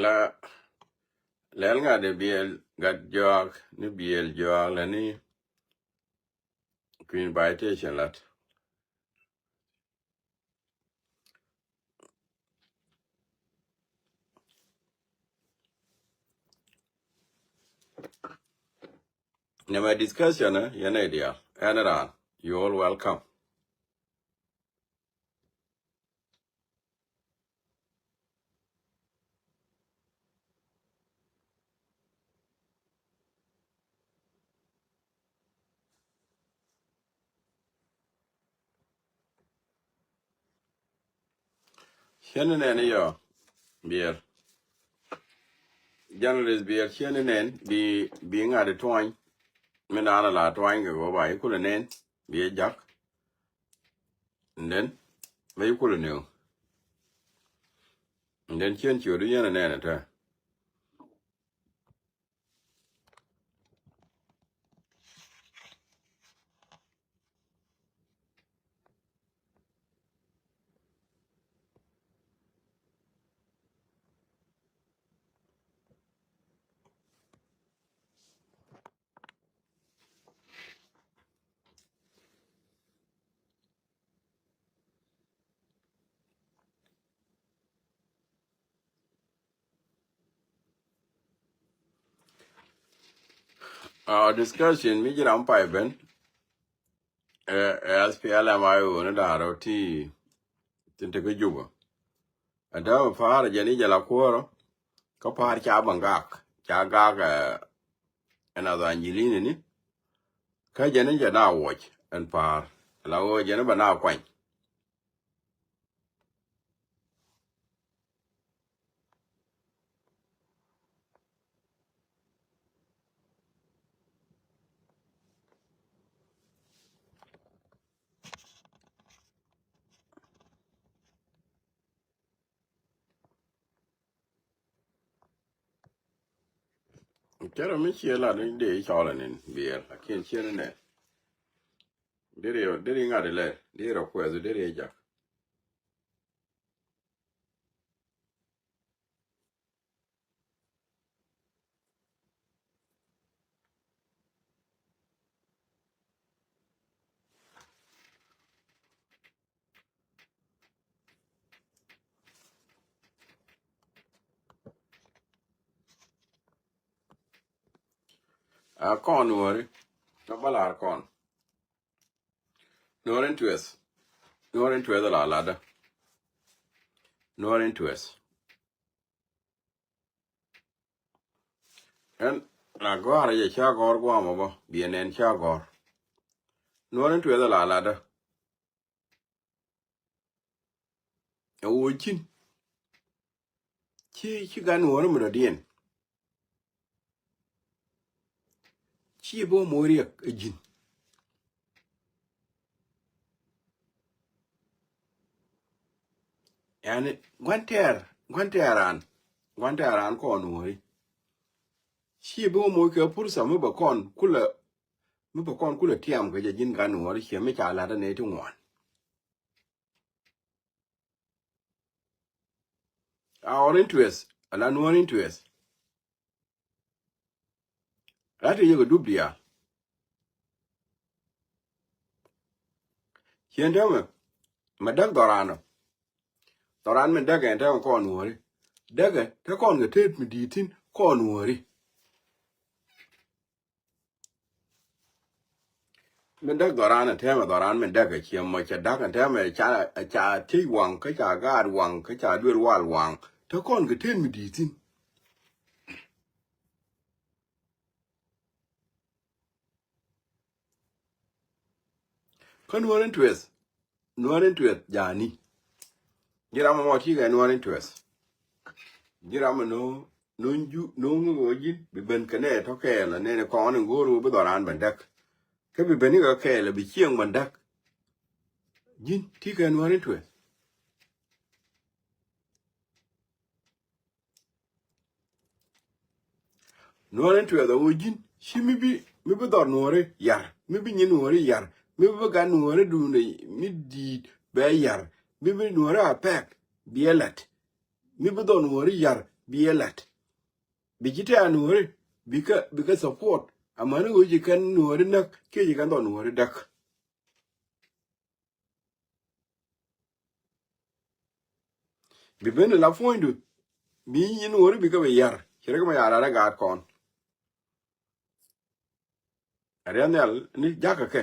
La lɛl ŋa̱t ɛ biɛl gat jɔak ni biɛl jɔak la ni bi invitation lat. Nɛmɛ discussion, eh, yɛn idea. Ɛn raan, you all welcome. Cien nɛn yɔ, Biɛl. Journalist Biɛl, cien nɛn, bi, bi ŋa̱t tuany. Min naan la tuany kɛ ɣöö ba i̱ kulɛ nɛn, bi ɛ jak. And then, ba i̱ kulɛ nɛw. And then, cien ciötdu yɛn nɛn ɛ tɛ. Our discussion mi ji̱ ram pay ben. Ɛ, ɛ S P L M I O ni da̱ŋ rɛw ti tin te kä Juba. Ɛ dämɛ pa̱a̱r jɛn i̱ jɛ la kuɔrɔ. Kä pa̱a̱r ca bä gak, ca gak, ɛ, ɛn a dhan ji̱ li̱n ni. Kä jɛn i̱ jɛ na wuɔc ɛn pa̱a̱r. La ɣöö jɛn i̱ bɛ na kuany. Cɛ rɔ mi ciɛ la ni dee cɔl ni Biɛl, lakin ciɛ ni nɛ. Deri, deri ŋa̱t ilɛ, deri rɔ kuɛth, deri jak. A kɔn Nuɔri, na bä lar kɔn. Nuɔri in tueth. Nuɔri in tueth la ladä. Nuɔri in tueth. Ɛn la gɔ̱a̱r yɛ ca gɔ̱r guamɔ bä, biɛ nɛn ca gɔ̱r. Nuɔri in tueth la ladä. Ɛ ɣöö ji̱n ci, ci gan Nuɔri mi dɔ̱diɛn. Ci bä moc riɛk ɛ ji̱n. Yani gua̱n tɛɛr, gua̱n tɛɛr raan, gua̱n tɛɛr raan kɔn Nuɔri. Ci bä moc kɛ pursa mi bɛ kɔn kulɛ, mi bɛ kɔn kulɛ tiam kɛ jɛ ji̱n gan Nuɔri ciɛ mi ca lat ɛ nɛy ti ŋuan. Our interest, ala Nuɔr interest. Rat yɛ kɛ dup diaal. Cien täämɛ mɛ däk dhɔran ɔ. Dhɔran mɛ däk ɛn täämɛ kɔn Nuɔri. Däkɛ te kɔn kɛ tet mi di̱i̱t thi̱n kɔn Nuɔri. Min däk dhɔran ɛ tɛmɛ dhɔran min däk ɛ ciɛ mɔ cɛ da̱k ɛ tɛmɛ ca, ca thiec waŋ kä ca gaat waŋ kä ca duel wal waŋ. Te kɔn kɛ tet mi di̱i̱t thi̱n. Kä Nuɔr interest, Nuɔr interest jani. Ji̱ ram mɔ ti kɛ Nuɔr interest. Ji̱ ram mɔ no̱o̱ŋ, no̱o̱ŋ ju, no̱o̱ŋ ɣöö ji̱n bi ben kɛ nɛ tɔ kɛɛl ɛ nɛn kɔn in go̱o̱r ɣöö bi dhɔran ben däk. Kä bi ben ikɛ kɛɛl ɛ bi cieŋ ben däk. Ji̱n ti kɛ Nuɔr interest. Nuɔri tuɛth a ɣöö ji̱n ci mi bi, mi bi dhɔr Nuɔri yar, mi bi nyin Nuɔri yar, mi bi gat Nuɔri duundɛ mi di̱i̱t bɛ yar, mi bi Nuɔri a pɛk bi ɛ lat, mi bi dhɔr Nuɔri yar bi ɛ lat. Bi ci tɛ̈ a Nuɔri bikɛ, bikɛ support amäni ɣöö ci kɛn Nuɔri näk kiɛ ci kɛn dhɔr Nuɔri däk. Bi ben la puɔ̱nydu. Bi nyin wori bi kɛ bi yar. Ci rek ma yar arɛ gaat kɔn. Arian nhial ni jakä kɛ.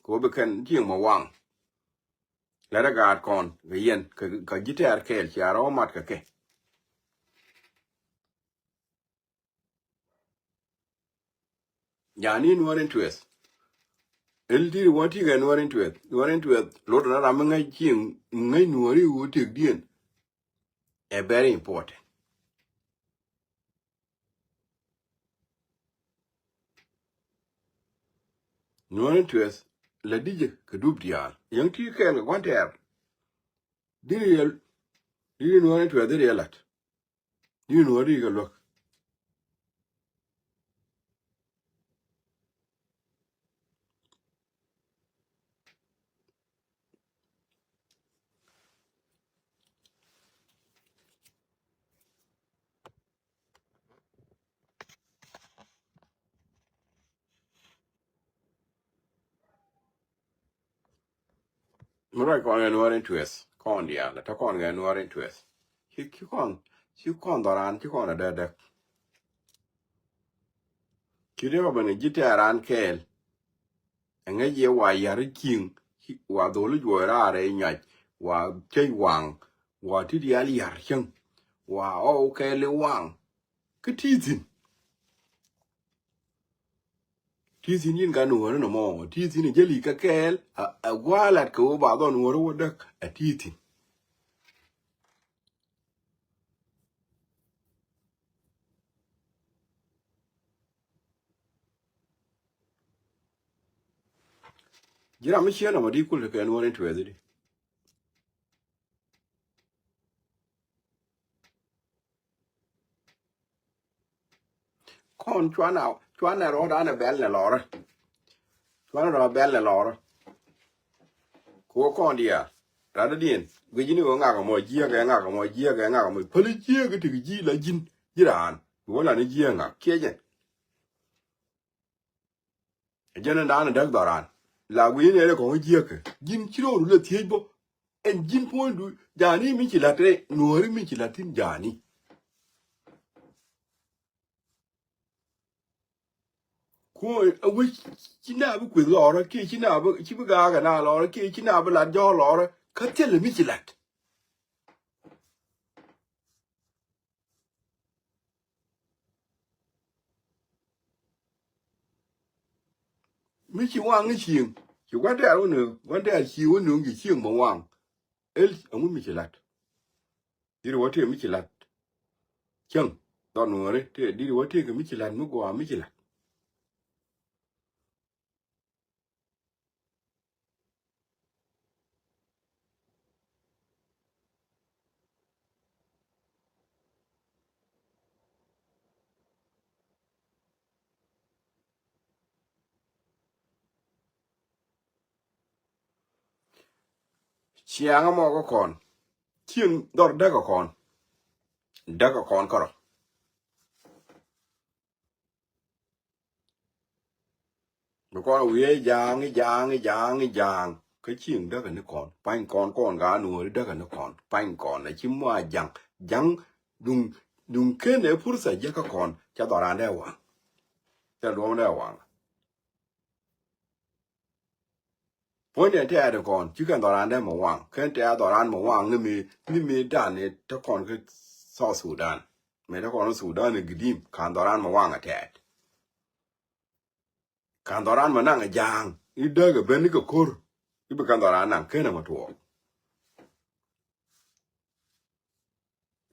Ko bi kɛn cieŋ ma waŋ. Lɛ rɛ gaat kɔn kɛ yɛn kɛ ji̱ tɛɛr kɛɛl cia rɔ mat kɛ kɛ. Jani Nuɔr in tueth. El diri wä tikɛ Nuɔr in tueth. Nuɔr in tueth lot na ram mi ŋäc cieŋ ŋäc Nuɔri wä tekdiɛn. Ɛ very important. Nuɔ̱ɔ̱ri tueth la dijɛ kɛ dup diaal yäŋ ti kɛɛl kɛ gua̱n tɛɛr. Diri yɛ diri nuɔ̱ɔ̱ri tueth diri yɛ lat. Diri nuɔ̱ɔ̱ri kɛ luäk. Mi ruac kɔn kɛ Nuɔr in tueth kɔn diaal tä kɔn kɛ Nuɔr in tueth. Ci ci kɔn ci kɔn dhɔran ci kɔn a dädäk. Ci riɛk ɔ ben ji̱ tɛɛran kɛɛl. Ɛŋɛ yɛ wa yar i̱ cieŋ wa dhol i̱ juɔc raar ɛ nyuac wa cäc waŋ wa ti diaal yar cäŋ wa ɔw kɛɛl i̱ waŋ. Kä ti thi̱n ti thi̱n yin ka nuɔ̱ɔ̱ri nɔmɔ ti thi̱n ɛ jäli kä kɛɛl. Ɛ gua̱a̱ lat kɛ wä ba dhɔn nuɔ̱ɔ̱ri wä däk ɛ ti thi̱n. Ji̱ ram mi cieen ɔmɔ di kul kɛ nuɔ̱ɔ̱r in tuɛɛth di. Kɔn cuanɛ cuanɛ rɔɔdan ɛ bɛl nɛ lɔrɛ. Cuanɛ rɔɔdan bɛl nɛ lɔrɛ. Ko kɔn diaal ran dɔ̱diɛn guic ni ɣöö ŋak ɛmɔ jiääk ɛ ŋak ɛmɔ jiääk ɛ ŋak ɛmɔ päli jiääk i̱ ti ji̱ la ji̱n ji̱ raan. Bi wä lan i̱ jiääk ŋak kiɛ jɛn. Jɛn in daan in däk dhɔran la gui̱i̱n ëë rɛ kɔŋ jiäkä ji̱n ci rɔɔdu lɛ thiec bä. Ɛn ji̱n puɔ̱nydu ja̱a̱ni mi ci la̱t rɛ nuɔ̱ɔ̱ri mi ci la̱t thi̱n ja̱a̱ni. Kuɔ̱ɔ̱n a wec ci na bi kueth lɔɔrä kiɛ ci na bi ci bi gaakɛ na lɔɔrä kiɛ ci na bi lat jɔɔk lɔɔrä kä thilɛ mi ci la̱t. Mi ci waŋ i̱ cieŋ ci gua̱n tɛ̈r wä nööŋ gua̱n tɛ̈r ci wä nööŋ ci cieŋ bä waŋ. El aŋu mi ci la̱t. Diri wä tëë mi ci la̱t. Cäŋ dhɔn nuɔ̱ɔ̱ri tëë diri wä tëë kɛ mi ci la̱t mi gua̱a̱ mi ci la̱t. Ciaŋ ɛmɔ kä kɔn cieŋ dhɔr däk kä kɔn. Däk kä kɔn kärɔ. Bi kɔn wi̱i̱ ja̱a̱ŋ i̱ ja̱a̱ŋ i̱ ja̱a̱ŋ i̱ ja̱a̱ŋ kä cieŋ däkä ni kɔn pa̱ny kɔn kɔn ka nuɔ̱ɔ̱ri däkä ni kɔn pa̱ny kɔn a ci mɔ a ja̱ŋ ja̱ŋ. Duŋ duŋ ken ɛ purtha jɛ kä kɔn ca dhɔrandɛ waŋ. Ca duɔ̱ŋdɛ waŋ. Puɔ̱nydiɛn tɛ̈ɛ̈t kɔn ci kɛn dhɔran dee mɛ waŋ kɛn tɛ̈ɛ̈t dhɔran mɛ waŋ ni mi ni mi dan ni te kɔn kä South Sudan. Mɛ te kɔn Sudan ni gidim ka̱n dhɔran mɛ waŋ a tɛ̈ɛ̈t. Ka̱n dhɔran mɛ naŋ a ja̱a̱ŋ i̱ dääk a ben ni kɛ ko̱r i̱ bi ka̱n dhɔran naŋ kenɛ mɛ tuɔɔk.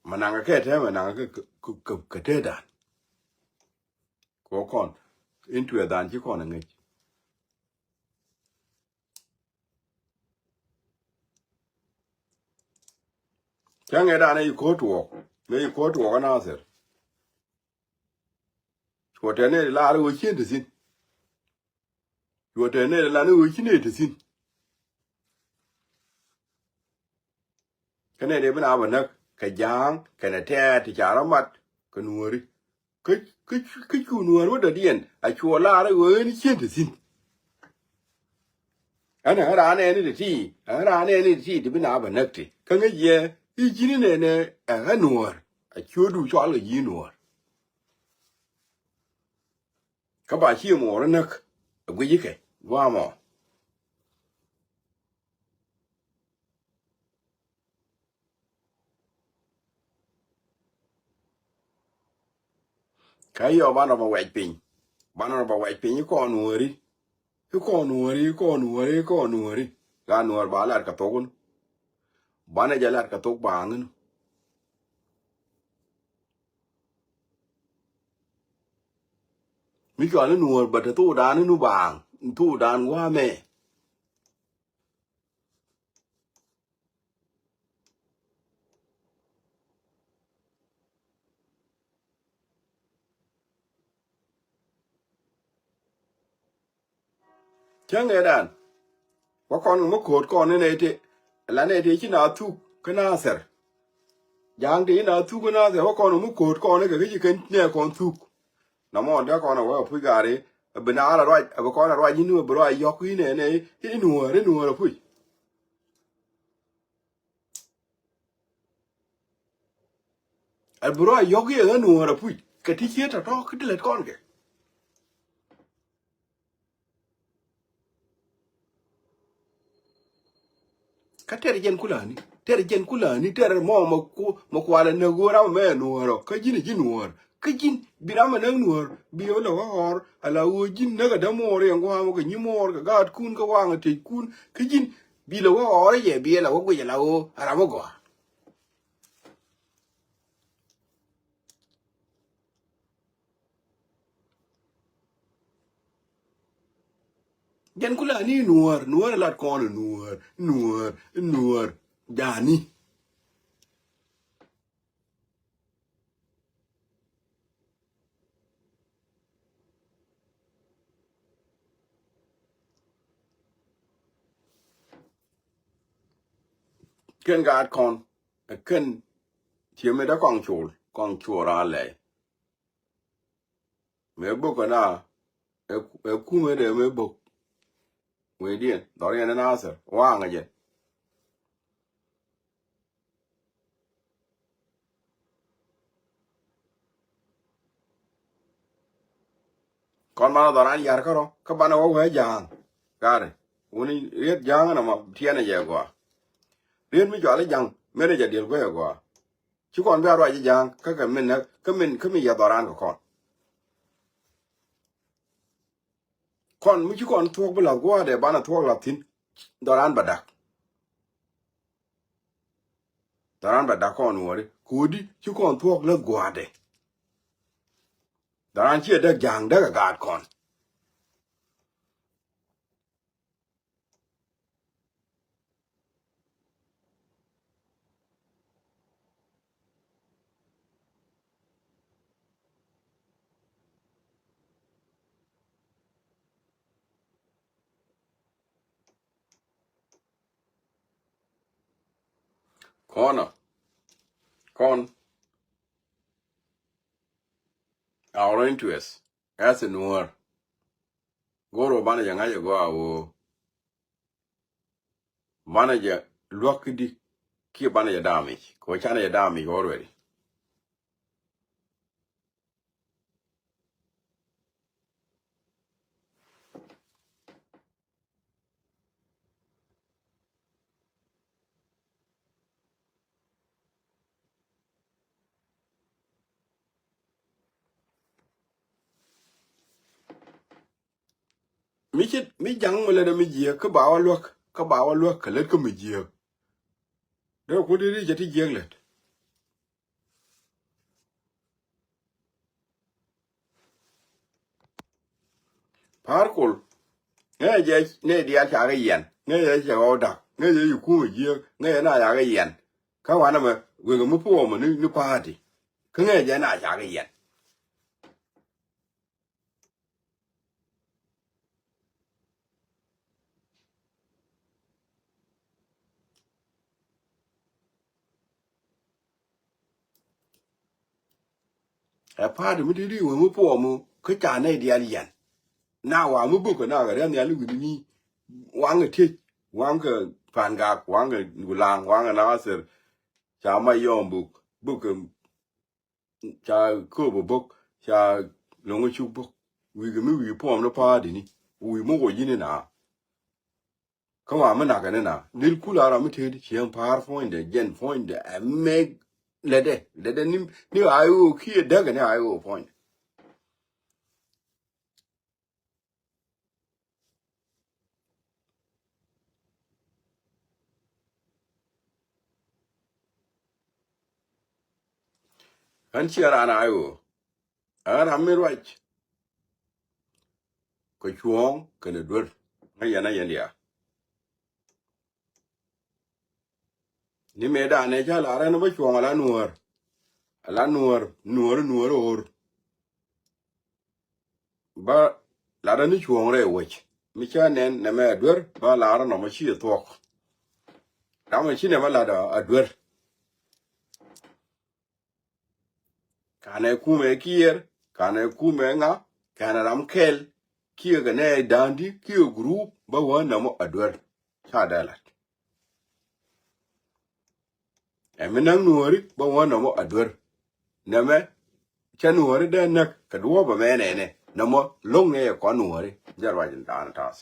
Mɛ naŋ kɛ tɛmɛ naŋ kɛ kɛ tɛ dan. Kɔ kɔn in tuɛ dan ci kɔn a ŋäc. Cä ŋɛ dan a yi ko̱r tuɔɔk mɛ yi ko̱r tuɔɔk a Nathir. Cuɔ tɛ nɛ lar wä cien ti thin. Cuɔ tɛ nɛ lar wä cien ti thin. Kä nɛ dee bi na bä näk kɛ ja̱a̱ŋ kɛnɛ tɛɛt ti ca rɔ mat kɛ nuɔ̱ɔ̱ri. Kä kä kä cu nuɔ̱ɔ̱ri wä dɔ̱diɛn a cuɔ lar ɣöö ɛn cien te thi̱n. Ɛn ɛ raan ɛn ti ti ɛ raan ɛn ti ti ti bi na bä näk ti kä ŋäc yɛ. I̱ ji̱n inɛnɛ ɛ ɣä Nuäär, a ciötdu cɔal kɛ ji̱ Nuäär. Kä ba ci muɔɔr näk ɛ guic ikɛ gua̱a̱ mɔ. Kä yɔ banɛ rɔ bɛ wɛc piny. Banɛ rɔ bɛ wɛc piny i̱ kɔn Nuääri. I̱ kɔn Nuääri, i̱ kɔn Nuääri, i̱ kɔn Nuääri. Gat Nuäär ba lat kɛ thok wun. Banɛ jɛ lat kɛ thok baaŋ in. Mi cɔal ni Nuäär bä te thokdan ni nu baaŋ, thokdan gua̱a̱ mɛ. Cäŋ ɛ dan. Wä kɔn mi ko̱o̱t kɔn inɛ ti. La nɛ ti ci na thuk kä Nathɛr. Ja̱a̱ŋ ti ci na thuk kä Nathɛr wä kɔn mi ko̱o̱t kɔn ikɛ kä ci kɛn nɛ kɔn thuk. Na mɔ dee kɔn a wä a puc gari. A bi na ala ruac, a bi kɔn a ruac ini, a bi ruac yɔk inɛ nɛ, i Nuäär, i Nuäär a puc. A bi ruac yɔk iɛ ɣä Nuäär a puc kɛ ti ciet tɔ̱tɔ̱ kä ti lät kɔn kɛ. Kä tɛr jɛn kulani, tɛr jɛn kulani, tɛr mɔ mɛ ku, mɛ kualɛ nɛ ɣöö ram mɛ Nuäär ɔ, kä ji̱n ji̱ Nuäär. Kä ji̱n bi ram mɛ näk Nuäär bi ɣä lɛ wä ɣɔr ala ɣöö ji̱n näk a dämuɔɔr yɛn gua̱a̱m kɛ nyimuɔɔr kɛ gaatkun kɛ waŋ a tëckun. Kä ji̱n bi lɛ wä ɣɔr yɛ bi ɛ lɛ wä guic ala ɣöö a ram mɛ gɔaa. Jɛn kulani Nuäär, Nuäär lat kɔn Nuäär, Nuäär, Nuäär. Jani. Kɛn gaat kɔn, ɛ kɛn. Ciɛ mi dee kɔŋ col, kɔŋ col raa lɛy. Mëë bök kɛ na ɛ kumɛ dee mëë bök. Wee diɛn dhɔr yɛn ɛ Nathɛr waŋɛ jɛ. Kɔn banɛ dhɔran yar kärɔ kä banɛ wä wee ja̱a̱ŋ. Gari wuni riet ja̱a̱ŋ ɛn ɛmɔ tiɛnɛ jɛ gɔaa. Riet mi cɔal i̱ ja̱ŋ mënɛ jɛ diɛl guecɛ gɔaa. Ci kɔn bia ruac i̱ ja̱a̱ŋ kä kɛ min kä min kä min yɛ dhɔran kɛ kɔn. Kɔn mi ci kɔn thuɔ̱k bi lath gua̱a̱dɛ banɛ thuɔ̱k lath thi̱n. Dhɔran bɛ dak. Dhɔran bɛ dak kɔn Nuääri kodi ci kɔn thuɔ̱k lath gua̱a̱dɛ. Dhɔran ciɛ däk ja̱a̱ŋ däk ɛ gaat kɔn. Kɔnɔ kɔn our interest as a Nuäär. Go̱o̱r wä banɛ jɛ ŋa̱c ɛ gɔaa woo. Banɛ jɛ luäk ki di kiɛ banɛ jɛ damage kɛ wä canɛ jɛ damage already. Mi ci mi ja̱ŋ mi lät mi jiääk kä ba wä luäk kä ba wä luäk kä lät kä mi jiääk. Dee ku di ri jɛ ti jiääk lät. Pa̱a̱r kol ŋäcɛ jɛ nɛy diaal ca kɛ yɛn ŋäcɛ jɛ cɛ ɣɔw da̱k ŋäcɛ jɛ yi kuŋ jiääk ŋäcɛ na ca kɛ yɛn. Kä wanɛ mɛ wekɛ mi puɔmɔ ni ni pa̱a̱ti kä ŋäcɛ jɛ na ca kɛ yɛn. Ɛ pa̱a̱t mi ti ri wee mi puɔmu kä ca nɛy diaal yɛn. Na wa mi bök kɛ na kɛ riath nhial i̱ wi̱ni ni waŋ kɛ tiec waŋ kɛ Pa̱a̱n Gak waŋ kɛ Gulaŋ waŋ kɛ Nathir. Ca mac yɔm buk, buk, em, ca kööbä buk, ca lo̱ŋä cuk buk. Wi̱i̱ kɛ mi wi̱i̱ puɔm ni pa̱a̱t ini. Wi̱i̱ mi wä ji̱n ina. Kä wa mi nak kɛ ni na. Nil kul a ram mi tëëdi cieŋ pa̱a̱r puɔ̱nydɛ, jɛn puɔ̱nydɛ, ɛ mɛk lɛtdɛ. Lɛtdɛ ni, ni a i̱ ɣöö kiɛ däkɛ ni a i̱ ɣöö puɔ̱nydɛ. Ɣän ciɛ raan a i̱ ɣöö. Ɣän ram mi ruac. Kɛ cuɔ̱ɔ̱ŋ kɛnɛ duer. Ŋäc yɛn a yɛn diaa. Ni mëëdan ɛ ca lar ɛn bä cuɔ̱ɔ̱ŋ ala nuäär. Ala nuäär, nuäär, nuäär ɣöör. Bä lat ɛn ni cuɔ̱ɔ̱ŋ rɛy wec. Mi ca nɛn nɛmɛ a duer, bä lar ɛn nɔmɔ ci ɛ thuɔ̱k. Ram ɛ ci nɛmɛ lat a duer. Kanɛ kumɛ kiɛɛr, kanɛ kumɛ ŋa, kanɛ ram kɛl, kiɛ kɛ nɛ da̱a̱ndi, kiɛ group, bä wä nɔmɔ a duer. Ca dee lat. Ɛ mi näk nuɔ̱ɔ̱ri, bä wä nɔmɔ a duer. Nɛmɛ, cɛ nuɔ̱ɔ̱ri dee näk, kɛ duɔ̱ɔ̱p ɛmɛ nɛnɛ. Nɔmɔ, lo̱ŋ nɛ yɛ kɔn nuɔ̱ɔ̱ri. Jɛ ruac in da̱a̱n ta̱a̱th.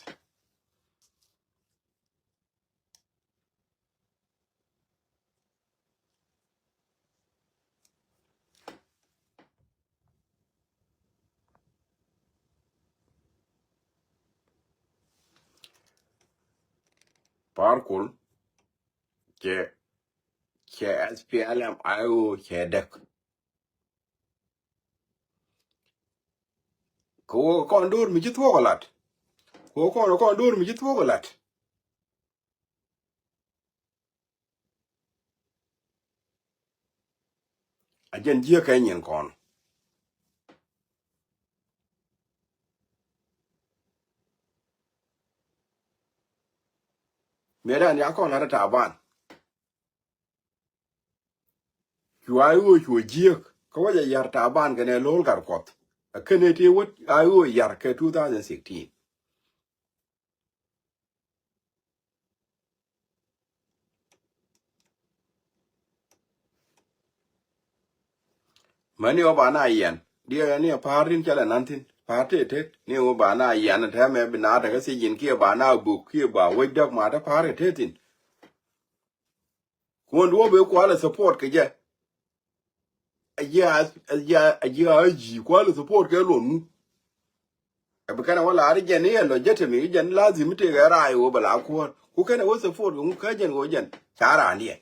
Pa̱a̱r Kuɔl cɛ, cɛ S P L M I O cɛ däk. Kɛ wä kɔn do̱r mi ci thuɔ̱k ɛ lat. Kɛ wä kɔn, kɔn do̱r mi ci thuɔ̱k ɛ lat. A jɛn jiäk kɛ nyin kɔn. Mëëdan ya kɔn lat Taban. Cu a i̱ ɣöö cu jiäk kä wä jɛ yar Taban kɛnɛ Lo̱l Gatkuɔth. A kɛnɛ ti wä a i̱ ɣöö yar kɛ two thousand sixteen. Mäni ɣöö ba na yiɛn diɛ ni a pa̱a̱r tin cɛ lɛ nan thi̱n pa̱a̱r tëë tet ni ɣöö ba na yiɛn tɛmɛ bi na tekä thiec in kiɛ ba na buk kiɛ ba wec däk ma te pa̱a̱r kɛ tëë thi̱n. Kuɔn duɔ̱ɔ̱p ëë kualɛ support kɛ jɛ. A jiɛ a, a jiɛ a, a jiɛ a ji̱ kualɛ support kɛ luɔn ŋu. Ɛ bi kɛnɛ wä la̱r jɛn i̱ ɛ lɔ jɛ temi i̱ jɛn lazim i̱ tëëkɛ raay ɣöö bɛ la kuäär. Ku kɛnɛ wä support kɛ ŋu kä jɛn ɣöö jɛn ca raandiɛn.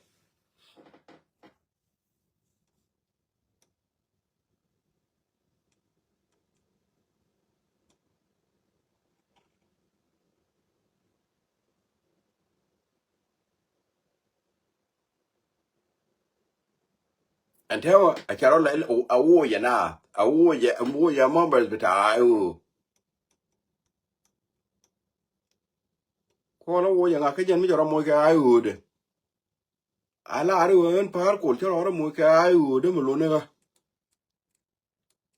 Ɛn täämɛ a ca rɔ la a woc ɛ na a woc ɛ a woc ɛ members bita I O. Kuɔn a woc ɛ ŋa kä jɛn mi cɛ rɔ moc kɛ I O dɛ. A laari ɣöö ɣän Pa̱a̱r Kuɔl cä rɔɔdä moc kɛ I O dee mi lon ni ɣä.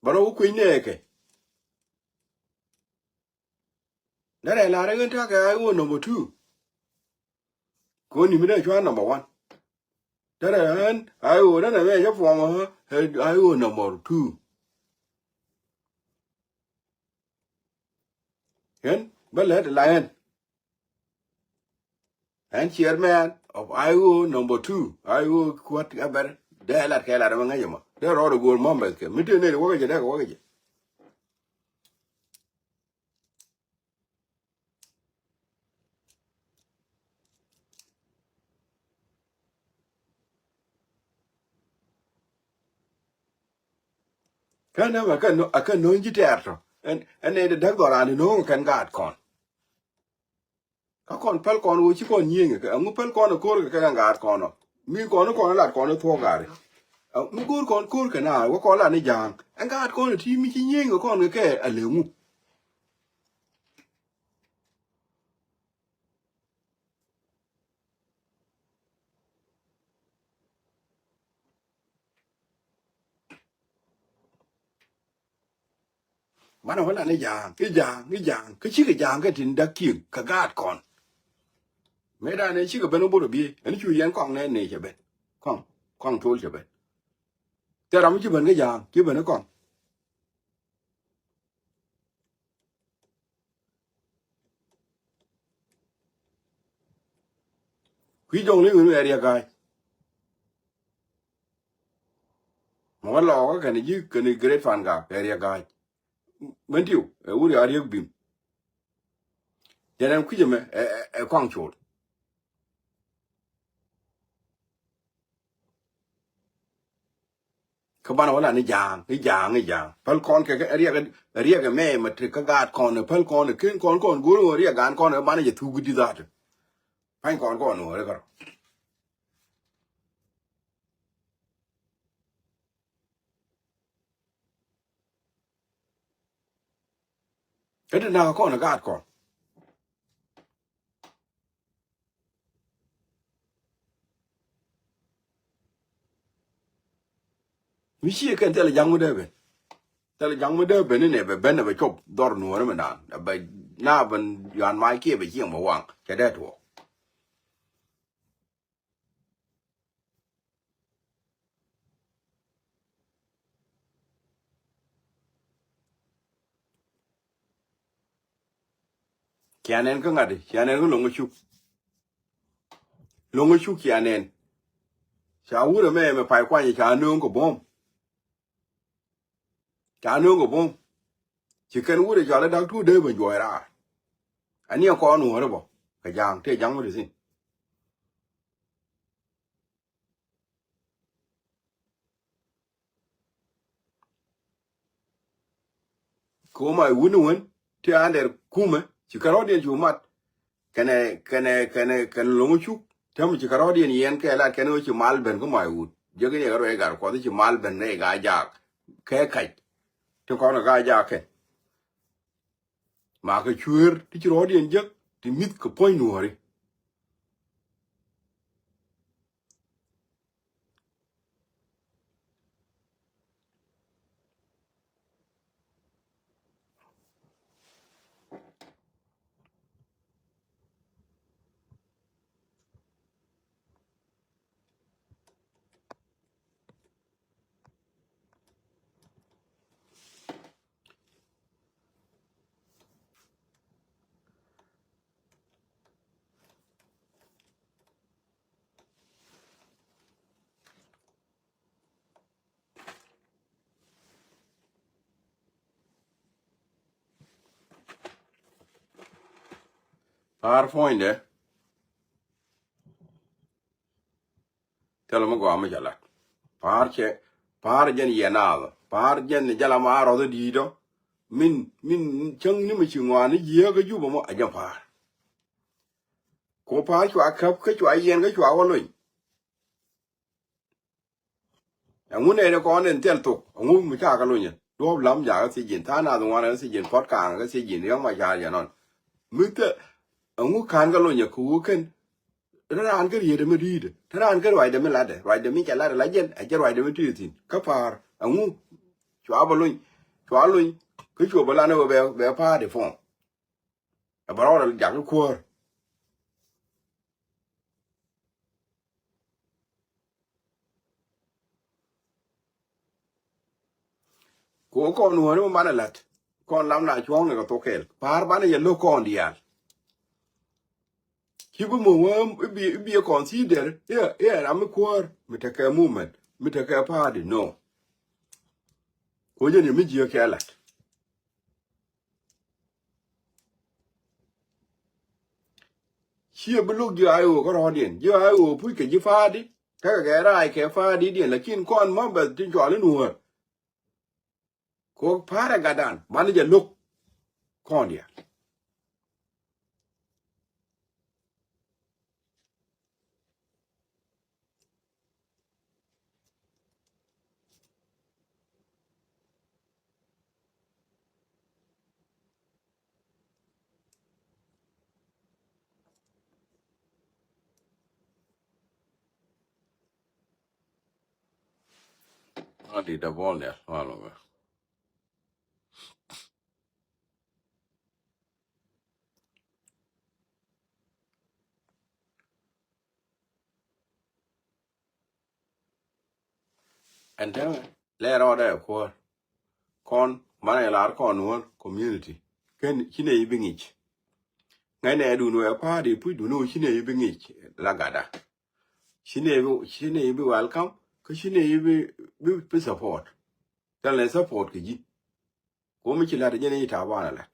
Bä rɔ wä kui̱ny nɛɛkɛ. Derɛ laari ɣän ta̱kɛ I O number two. Kɛ ɣän ni mi dee cua number one. Derɛ ɣän I O derɛ mɛ cä puɔmä I O number two. Ɣän bä lät la ɣän. Ɣän chairman of I O number two, I O kuat ɛbɛr. Dee lat kɛ lat ɛmɛ ŋäc ɛmɔ dee rɔɔd ɛ go̱o̱r mɔmbɛth kɛ mi tëë nɛy ti wäkɛ jɛ dee kɛ wäkɛ jɛ. Kä nɛmɛ a kɛ nö, a kɛ nööny ji̱ tɛɛr tɔ. Ɛn, ɛn nɛy ti däk dhɔran ti nööŋ kɛn gaat kɔn. Kä kɔn päl kɔn ɣöö ci kɔn nyieenkɛ kɛ ɛŋu päl kɔn ɛ ko̱r kɛ kɛ gaat kɔn ɔ. Mi kɔn kɔn lat kɔn ɛ thuɔ̱k gaari. Ɛ, mi go̱o̱r kɔn ko̱r kɛ na wä kɔn lat ni ja̱a̱ŋ. Ɛn gaat kɔn ɛ ti mi ci nyieenkɛ kɔn kɛ kɛ a leŋu. Banɛ wä lan i̱ ja̱a̱ŋ, i̱ ja̱a̱ŋ, i̱ ja̱a̱ŋ. Kä cikɛ ja̱a̱ŋ kɛ tin da̱k kiɛŋ kɛ gaat kɔn. Mëëdan ɛ cikɛ ben wä bot ɛ biey ɛn cu yɛn kɔŋ nɛ nɛy cɛ ben. Kɔŋ, Kɔaŋ Col cɛ ben. Thil ram mi ci ben kä Ja̱a̱ŋ, ci ben kä Kɔaŋ. Kui̱ Jɔŋ Liŋ in ɛ Riɛk Ga̱a̱c. Mɛ wä Lɔɔkä kɛnɛ ji̱ kɛnɛ Great Fangak ɛ Riɛk Ga̱a̱c. Mɛn Tiw ɛ wur ya Riɛk Bim. Jɛn ɛn kui̱c ɛmɛ ɛ, ɛ, ɛ Kɔaŋ Col. Kä banɛ wä la ni Ja̱a̱ŋ, ni Ja̱a̱ŋ, ni Ja̱a̱ŋ. Päl kɔn kɛ, kɛ Riɛk, Riɛk ɛmɛ mɛ ti kä gaat kɔn, päl kɔn, ken kɔn, kɔn go̱o̱r ɣöö Riɛk gaan kɔn, banɛ jɛ thuk di dha̱a̱t. Pa̱ny kɔn kɔn ɣöö Riɛk kärɔ. Kä ti nak kɔn gaat kɔn. Mi ciɛ kɛn thilɛ ja̱ŋ mi dee ben. Thilɛ ja̱ŋ mi dee ben inɛ bɛ ben ɛ bɛ cop dhɔr nuɔ̱ɔ̱ri mi naan. Ɛ bɛ na ben yuan mac kiɛ bɛ cieŋ bɛ waŋ. Cɛ dee tuɔɔk. Cia nɛn kä ŋa̱t, cia nɛn kä Lo̱ŋ Cuk. Lo̱ŋ Cuk cia nɛn. Ca wurɛ mɛ, mɛ pay kuany ca nööŋ kɛ buɔ̱m. Ca nööŋ kɛ buɔ̱m. Ci kɛn wurɛ cɔal i̱ Dak Tuut dee ben juɔc raar. Ani ɛ kɔn nuɔ̱ɔ̱ri bä kɛ Ja̱a̱ŋ, tëë Ja̱a̱ŋ mi ti thi̱n. Kɛ ɣöö Maiwut ni wen ti under kumɛ, ci kärɔ̱diɛn cu mat. Kɛnɛ, kɛnɛ, kɛnɛ, kɛnɛ Lo̱ŋ Cuk. Täämɛ ci kärɔ̱diɛn yɛn kɛ lat kɛn ɣöö ci mal ben kä Maiwut. Jek in yɛ kɛ ruɛc Gat Kuɔth ci mal ben rɛy Gaa-jaak. Kɛ kac. Ti kɔn kɛ Gaa-jaak kɛn. Makɛ cuëër ti ci rɔɔdiɛn jek ti mi̱th kɛ puɔ̱ny nuɔ̱ɔ̱ri. Pa̱a̱r puɔ̱nydɛ. Thilɛ mi gɔaa mi ca lat. Pa̱a̱r cɛ, pa̱a̱r jɛn yɛ naath. Pa̱a̱r jɛn ni jala ma rɔth di̱i̱t ɔ. Min, min cäŋ ni mi ci ŋɔaani jiääk kä Jubɛ mɔ a jɛn pa̱a̱r. Ku pa̱a̱r cua käp kä cua yɛn kä cua wä lony. Ɛŋu nɛy ni kɔn in thil thok, ɛŋu mi ca kɛ lony ɛ? Duɔ̱ɔ̱p lam jakä thiec ji̱n, tha̱a̱ŋ nath ŋuan kä thiec ji̱n, puɔ̱t ka̱a̱ŋ kä thiec ji̱n, riäŋ ma ca̱a̱r yɛ nɔn. Mi thil, ɛŋu ka̱n kɛ lony ɛ kɛ ɣöö kɛn, te raan kä rietdɛ mi di̱i̱tdɛ, te raan kä ruacdɛ mi latdɛ, ruacdɛ mi cɛ latdɛ la jɛn, ɛ jɛn ruacdɛ mi tëë thi̱n. Kä pa̱a̱r, ɛŋu? Cua bä lony, cua lony, kä cua bä lan ɛ ɣöö bɛ, bɛ pa̱a̱r di puɔ̱ɔ̱ŋ. Ɛ bɛ rɔɔdɛ jak i̱ kuäär. Ku kɔn nuɔ̱ɔ̱ri mi banɛ la̱t. Kɔn lam na cuɔ̱ɔ̱ŋ ni kɛ thok kɛɛl. Pa̱a̱r banɛ yɛ lo̱k kɔn diaal. Ci bi mo̱o̱ŋ wee i̱ bi, i̱ bi ɛ consider i̱, i̱ ɛ ram mi kuäär mi tekɛ movement, mi tekɛ party, no. Ku jɛn yɛ mi jiääk cɛ la̱t. Ciɛ bi lo̱k ji̱ I O kä rɔ̱ɔ̱diɛn. Ji̱ I O puc kɛ ji̱ pa̱a̱di. Tekɛ kɛ raay kɛ pa̱a̱didiɛn. Lakin kɔn members tin cɔal in wä. Kɛ ɣöö pa̱a̱rɛ gatdan. Banɛ jɛ lo̱k kɔn diaal. Adi da bɔl ya, malo bɛ. Ɛn täämɛ lɛ rɔɔdɛ kuäär. Kɔn banɛ lar kɔn Nuɔ̱ɔ̱r community. Kɛn ci nɛ i̱ bi ŋic. Ŋäcnɛ dun wee party puc dun wee ci nɛ i̱ bi ŋic la gatda. Ci nɛ i̱ bi, ci nɛ i̱ bi welcome. Kä ci nɛ i̱ bi, bi, bi support. Thil nɛ support kɛ ji̱. Ku mi ci lat jɛn i̱ ta̱a̱ banɛ lat.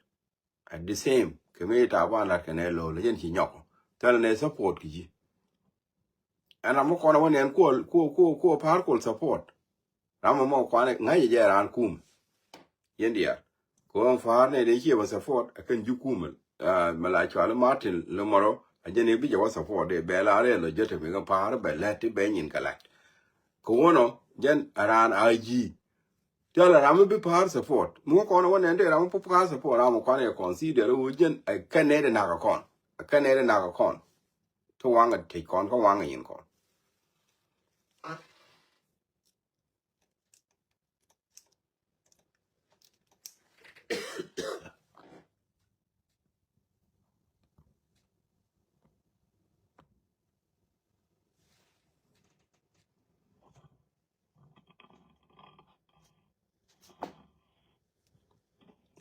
At the same kɛ mi ta̱a̱ ban lat kɛ nɛ lo̱l jɛn ci nyɔk. Thil nɛ support kɛ ji̱. Ɛn ram mi kɔn wä nɛn kuɔ, kuɔ, kuɔ, kuɔ pa̱a̱r kol support. Ram mi mɔ kuan ŋa̱c jɛ raan kum. Yɛn diaal. Kɛ ɣöö pa̱a̱r nɛ den ciɛ bä support ɛ kɛn ji̱ kum. Mɛ la cual Martin Lemɔrɔ a jɛn i̱ bi jɛ wä support dee bɛ la rɛɛ lɔ jɛ te mi kɛ pa̱a̱r bɛ lɛt ti bɛ nyin kɛ lat. Kɛ ɣöö nɔ jɛn a raan a ji̱. Tial ram mi bi pa̱a̱r support. Mi wä kɔn wä nɛn dee ram mi pa̱a̱r support ram mi kɔn yɛ consider wä jɛn ɛ kɛn nɛy dee nak kɔn. Ɛ kɛn nɛy dee nak kɔn. Ti waŋ ɛ tec kɔn kä waŋ ɛ nyin kɔn.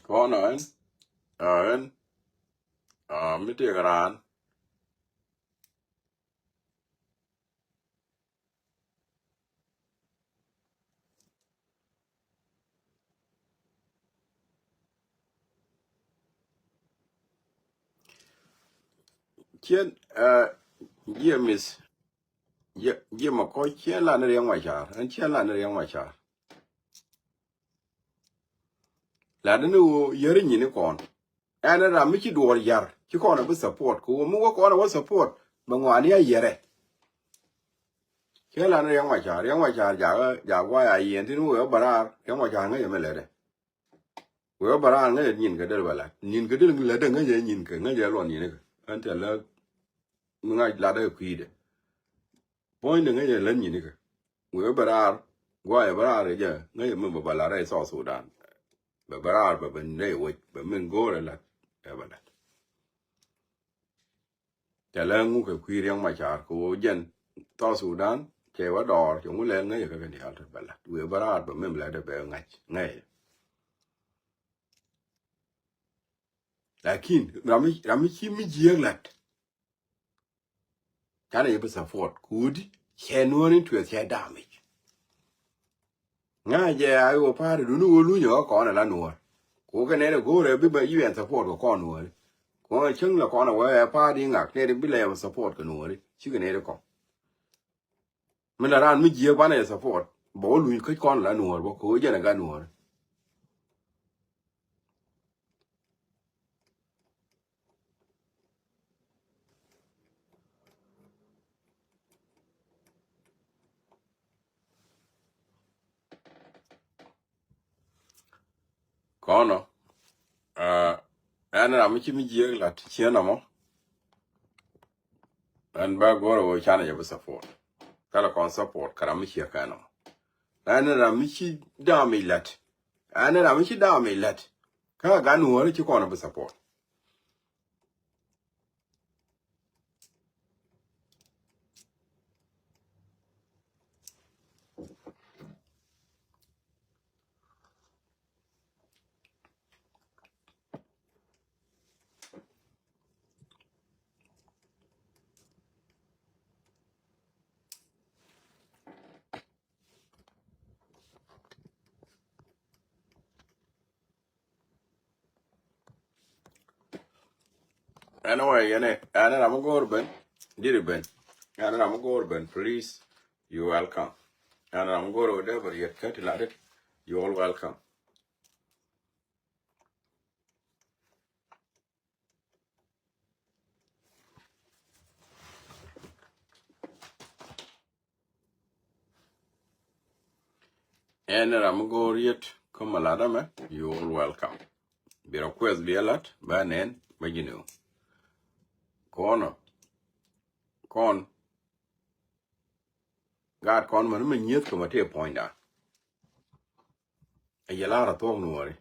Kɔn ɔ ɛn ɔ ɛn ɔ mi tiek raan. Cien ɛ jiɛ mith. Jiɛ, jiɛ mɔ kɔc cien la ni Riɛk Macar. Ɛn cien la ni Riɛk Macar. La di ni ɣöö yäri nyini kɔn. Ɛn ram mi ci duɔɔr yar ci kɔn a bi support kɛ ɣöö mi wä kɔn a wä support bɛ ŋɔaani a yɛrɛ. Cien la ni Riɛk Macar, Riɛk Macar jakä jak guay a yiɛn tin wee wä bɛ raar Riɛk Macar ŋäc ɛmɛ lɛtdɛ. Wee wä bɛ raar ŋäc ɛ nyin kɛ del bɛ lat nyin kɛ del lɛtdɛ ŋäc ɛ nyin kɛ ŋäc ɛ luɔn nyinikɛ. Ɛn tɛ lä mi ŋa̱c latdɛ kɛ kui̱dɛ. Puɔ̱nydɛ ŋäcɛ lät nyinikɛ. Wee bɛ raar guayɛ bɛ raar kɛ jɛ ŋäcɛ mi bɛ bɛ lat rɛy South Sudan. Bɛ bɛ raar bɛ bɛ nɛy wec bɛ min go̱o̱rɛ lat ɛ bɛ lat. Cɛ lɛ ŋuk kɛ kui̱ Riɛk Macar kɛ ɣöö jɛn South Sudan cɛ wä dɔɔr cɛ ŋu lɛl ŋäcɛ kɛ kɛ diaal te bɛ lat wee bɛ raar bɛ min lat ɛ bɛ ŋa̱c ŋäcɛ. Lakin ram mi, ram mi ci mi jiääk lat. Canɛ yɛ bi support kudi cɛ nuɔ̱ɔ̱r in tuɛth cɛ damage. Ŋa̱cɛ a iwä pa̱a̱ri duni wä lunyɛ wä kɔn ala nuɔ̱ɔ̱r. Ku kɛ nɛn ɛ go̱o̱rɛ bi bɛ U N support kɛ kɔn nuɔ̱ɔ̱ri. Ku ŋa̱ cäŋ la kɔn ɛ wä ɛ pa̱a̱ri ŋak nɛn bi lɛ yɛ support kɛ nuɔ̱ɔ̱ri cikɛ nɛn ɛ kɔn. Mi la raan mi jiääk banɛ yɛ support bɛ wä luny käc kɔn la nuɔ̱ɔ̱r bä kɛ wä jɛn ɛ gat nuɔ̱ɔ̱ri. Kɔnɔ ɛn ram mi ci mi jiääk lat ciɛ nɔmɔ. Ɛn bä go̱rɛ wä canɛ jɛ bi support. Kɛlɛ kɔn support kɛ ram mi ciɛ kɛ nɔmɔ. Ɛn ram mi ci dam ilat. Ɛn ram mi ci dam ilat. Kä gan wä ci kɔn bi support. Anyway, yɛn ɛ, ɛn ɛ ram mi go̱o̱r ben, diri ben. Ɛn ɛ ram mi go̱o̱r ben, please, you welcome. Ɛn ɛ ram mi go̱o̱r wä dee bɛ riet kä ti lat it, you all welcome. Ɛn ram mi go̱o̱r yet kä mi lat ɛmɛ, you all welcome. Bi request bi ɛ lat bä nɛn bä ji̱ ni ɣöö kɔnɔ kɔn gaat kɔn män mi nyieth kɛ mɛ tëë puɔ̱nydan. Ɛ yɛ lar a thuɔ̱k nuɔ̱ɔ̱ri.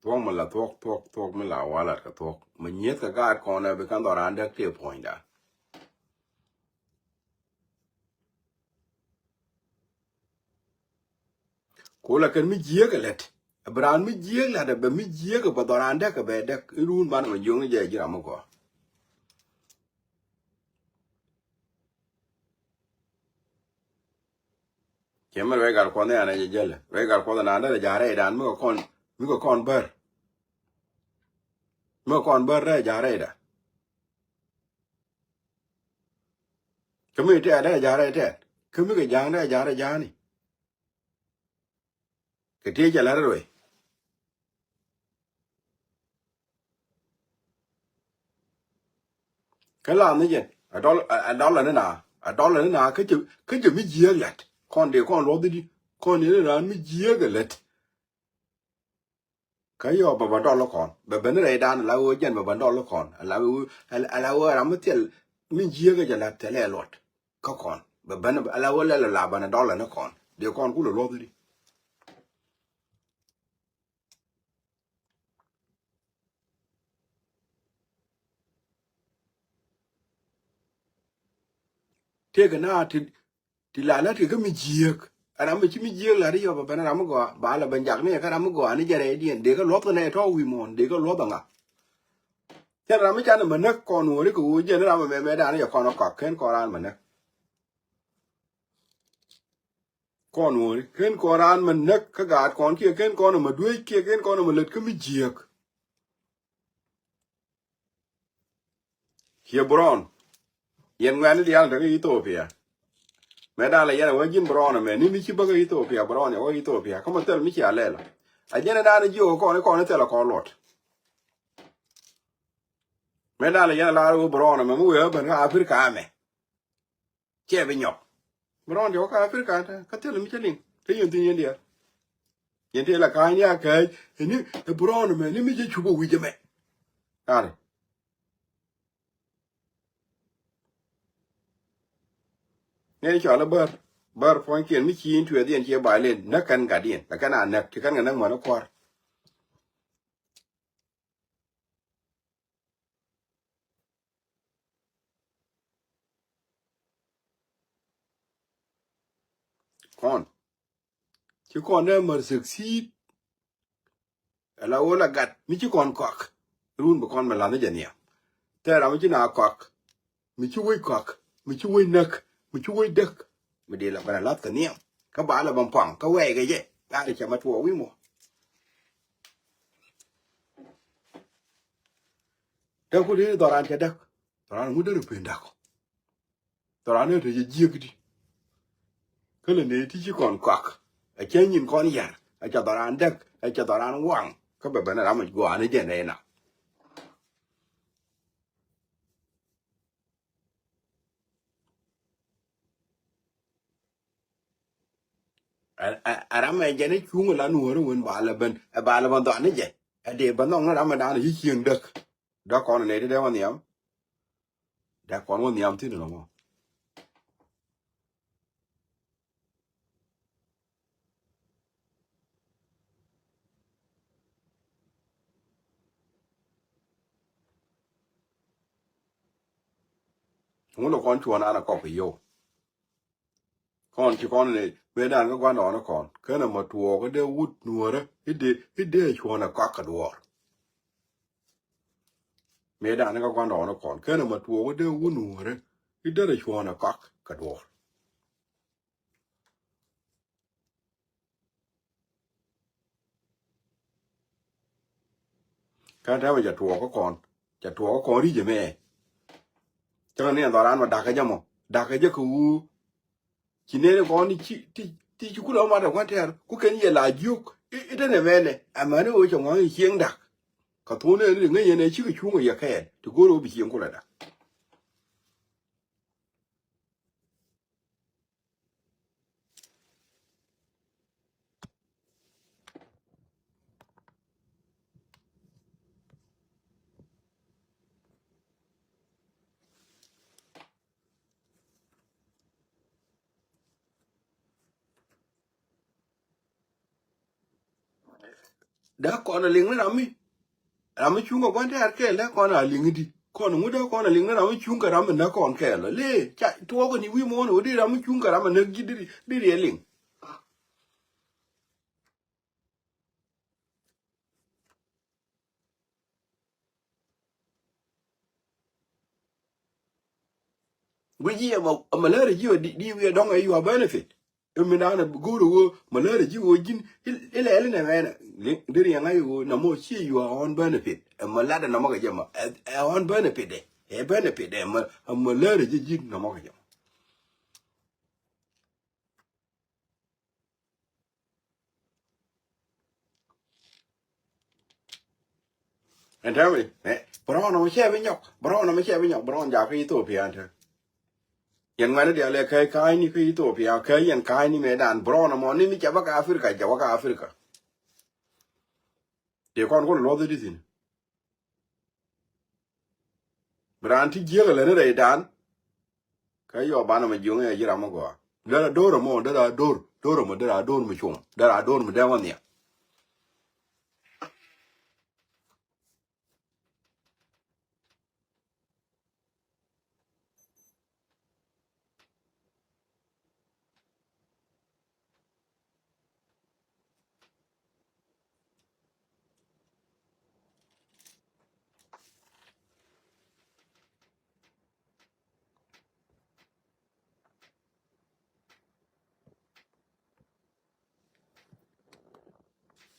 Thuɔ̱k mi la thuɔ̱k thuɔ̱k thuɔ̱k mi la walat kɛ thuɔ̱k mi nyieth kɛ gaat kɔn ɛ bi kɛn dhɔran däk tëë puɔ̱nydan. Ku la kɛn mi jiääk ɛ lät. Ɛ bi raan mi jiääk la̱t ɛ bɛ mi jiääk ɛ bɛ dhɔran däk ɛ bɛ däk iruun banɛ mɛ jiökni jɛ ji̱ ram mi gɔaa. Cɛ mi ruɛc gat kuɔth ni an ɛ jɛ jälɛ ruɛc gat kuɔth ni an derɛ ja̱ rɛydan mi kɛ kɔn mi kɛ kɔn bär. Mi kɛ kɔn bär rɛy ja̱ rɛydan. Kä mi tɛɛt dee ja̱rɛ tɛɛt kä mi kɛ ja̱a̱ŋ dee ja̱rɛ ja̱a̱ni. Kɛ tëë cɛ la̱t rɛy. Kä lath ni jɛn a dɔl a dɔl ani na a dɔl ani na kä jɛ kä jɛ mi jiääk la̱t kɔn dee kɔn luɔth di kɔn ni raan mi jiääk ɛ lät. Kä yɔ bɛ bɛ dɔl kɔn bɛ ben rɛydan ala wee jɛn bɛ ben dɔl kɔn ala wee ala wee ram mi thil mi jiääk jɛ la thil ɛ luɔt. Kä kɔn bɛ ben ala wee lɛl la ben dɔl ni kɔn dee kɔn kulɛ luɔth di. Tëëkɛ na ti ti la lät kɛ kä mi jiääk. Ɛ ram mi ci mi jiääk la̱t i̱ yɔp ɛ ben ram mi gɔaa ba lɛ ben jak ni ɛ kä ram mi gɔaa ni jɛ rɛydiɛn dee kä luɔth kɛ nɛ tɔ̱ wi̱i̱ muɔ̱ɔ̱n dee kä luɔth ɛ ŋa. Cɛn ram mi can mɛ näk kɔn wä ri kɛ wä jɛn ram mɛ mɛ dan yɛ kɔn kɔak ken kɔn ran mɛ näk. Kɔn wä ri ken kɔn ran mɛ näk kä gaat kɔn kiɛ ken kɔn mɛ duec kiɛ ken kɔn mɛ lät kä mi jiääk. Ciɛ Brown. Yɛn ŋuɛ̈ni diaal te kä Ethiopia. Mɛ dan la yɛn a wä ji̱n Brown ɛmɛ ni mi ci bä kä Ethiopia Brown yɛ wä Ethiopia kä mɛ thil mi cia lɛl. A jɛn ɛ dan jiök kɔn kɔn thil a kɔn luɔt. Mɛ dan la yɛn a lar wä Brown ɛmɛ mi wee ben kä Africa ɛmɛ. Cɛ bi nyɔk. Brown diɛ wä kä Africa te kä thil mi cä liŋ te yɛn thi̱n yɛn diaal. Yɛn te la ka̱a̱ny ni a kääc ɛni ɛ Brown ɛmɛ ni mi cä cup ɛ wi̱c ɛmɛ. Kari. Ni cɔal ɛ bär bär puɔ̱nykiɛn mi ci in tuɛɛth yɛn ciɛ ba̱a̱c len näk kɛn gatdiɛn ɛ kɛn a näk ti kɛn kɛ näk män ɛ kua̱r. Kɔn ci kɔn dee mär sek si̱i̱t. Ala wä la gat mi ci kɔn kɔak run bi kɔn mi la̱th ni jɛ nhiam. Thɛɛr ram mi ci na kɔak mi ci wec kɔak mi ci wec näk mi ci wec däk. Mi dee la bɛn a la̱th kɛ nhiam kä ba la bɛn puaŋ kä wɛɛy kɛ jɛ. Gat cɛ ma tuɔɔk wi̱i̱ mɔ. Däk ku dee dhɔran cɛ däk dhɔran ŋut dee rɛ pen däk. Thɔran ɛ te jɛ jiäkdi. Kä lɛ nɛy ti ci kɔn kɔak ɛ cä nyin kɔn yar ɛ cɛ thɔran däk ɛ cɛ thɔran waŋ. Kä bɛ ben ram mi gua̱a̱n ɛ jɛn ɛ na. Ɛ ram ɛ jɛn ɛ cuŋ ɛ la nuɔ̱ɔ̱r ɛ wen ba lɛ ben ɛ ba lɛ ben dhɔan ɛ jɛ. Ɛ dee ben nhɔŋ ni ram ɛ dan ɛ ci cieŋ däk. Däk kɔn ɛ nɛy ti dee wä nhiam. Dee kɔn wä nhiam thi̱n ɛlɔ̱ŋ ɔ. Ŋun lɛ kɔn cuɔ̱n an ɛ kɔk kɛ yio̱w. Kɔn ci kɔn ni mëë dan kä gua̱ndɔɔŋni kɔn kenɛ mɛ tuɔɔk i̱ dee wut nuɔ̱ɔ̱rä i̱ dee i̱ dee cuɔ̱n ɛ kɔak kɛ duɔ̱ɔ̱r. Mëë dan kä gua̱ndɔɔŋni kɔn kenɛ mɛ tuɔɔk i̱ dee wut nuɔ̱ɔ̱rä i̱ derɛ cuɔ̱n ɛ kɔak kɛ duɔ̱ɔ̱r. Kä tɛmɛ ca tuɔɔk kä kɔn ca tuɔɔk kä kɔn ri̱c ɛmɛ. Cäŋ ni ɛn dhɔran mɛ dakä jɛ mɔ dakä jɛ kɛ wuu. Ci nɛn kɔn ti ci ti ti ci kulɛ mat ɛ kuan tɛɛr ku kɛn yɛ la jiök. Itɛn ɛmɛnɛ ɛmɛni ɣöö cɛ ŋɔ̱a̱ŋ i̱ cieŋ dak. Kɛ thuɔ̱n ɛn ri ŋäc ɛn ɛ cikɛ cuŋ ɛ yɛ kɛɛl ti go̱o̱r ɣöö bi cieŋ kulɛ dak. Dee kɔn a liŋ ni ram mi ram mi cuŋ kɛ gua̱n tɛɛr kɛɛl dee kɔn a liŋ di kɔn ŋut dee kɔn a liŋ ni ram mi cuŋ kɛ ram mi näk kɔn kɛɛl ɔ lee ca tuɔɔk ni wi̱i̱ muɔ̱ɔ̱n ɔ di ram mi cuŋ kɛ ram mi näk ji̱ di di riɛ liŋ. Guic ji̱ ɛmɔ, ɛmɔ lärä ji̱ ɣöö di, di wiɛ dɔ̱ŋ ɛ your benefit. Ɛ min da̱a̱n ɛ go̱o̱r ɛ ɣöö mɔ lärä ji̱ ɣöö ji̱n ilɛɛli nɛ mɛnɛ. Deri yɛ ŋa̱c ɣöö namɔ /ciɛ your own benefit. Ɛmɔ latdɛ namɔ kɛ jɛ mɔ ɛ, ɛ own benefit ɛ, ɛ benefit ɛ, ɛmɔ, ɛmɔ lärä ji̱ ji̱n namɔ kɛ jɛ mɔ. Ɛn täämɛ, ɛ, Brown ɔmɔ cɛ bi nyɔk, Brown ɔmɔ cɛ bi nyɔk, Brown jakä Ethiopia ɛn täämɛ. Yɛn ŋuɛ̈ni diaal ɛ kɛ ka̱a̱cni kä Ethiopia, kɛ yɛn ka̱a̱cni mëëdan, Brown ɔmɔ ni mi cɛ bä kä Africa, cɛ bä kä Africa. Tëë kɔn kulɛ luɔth i̱di thi̱n. Bi raan ti jiäk ɛ lät ni rɛydan. Kä yɔ banɛ mɛ jiöŋ ɛ ji̱ ram mi gɔaa. Derɛ a do̱r ɛmɔ, derɛ a do̱r, do̱r ɛmɔ, derɛ a do̱r mi cuɔ̱ŋ, derɛ a do̱r mi dee wä nhiam.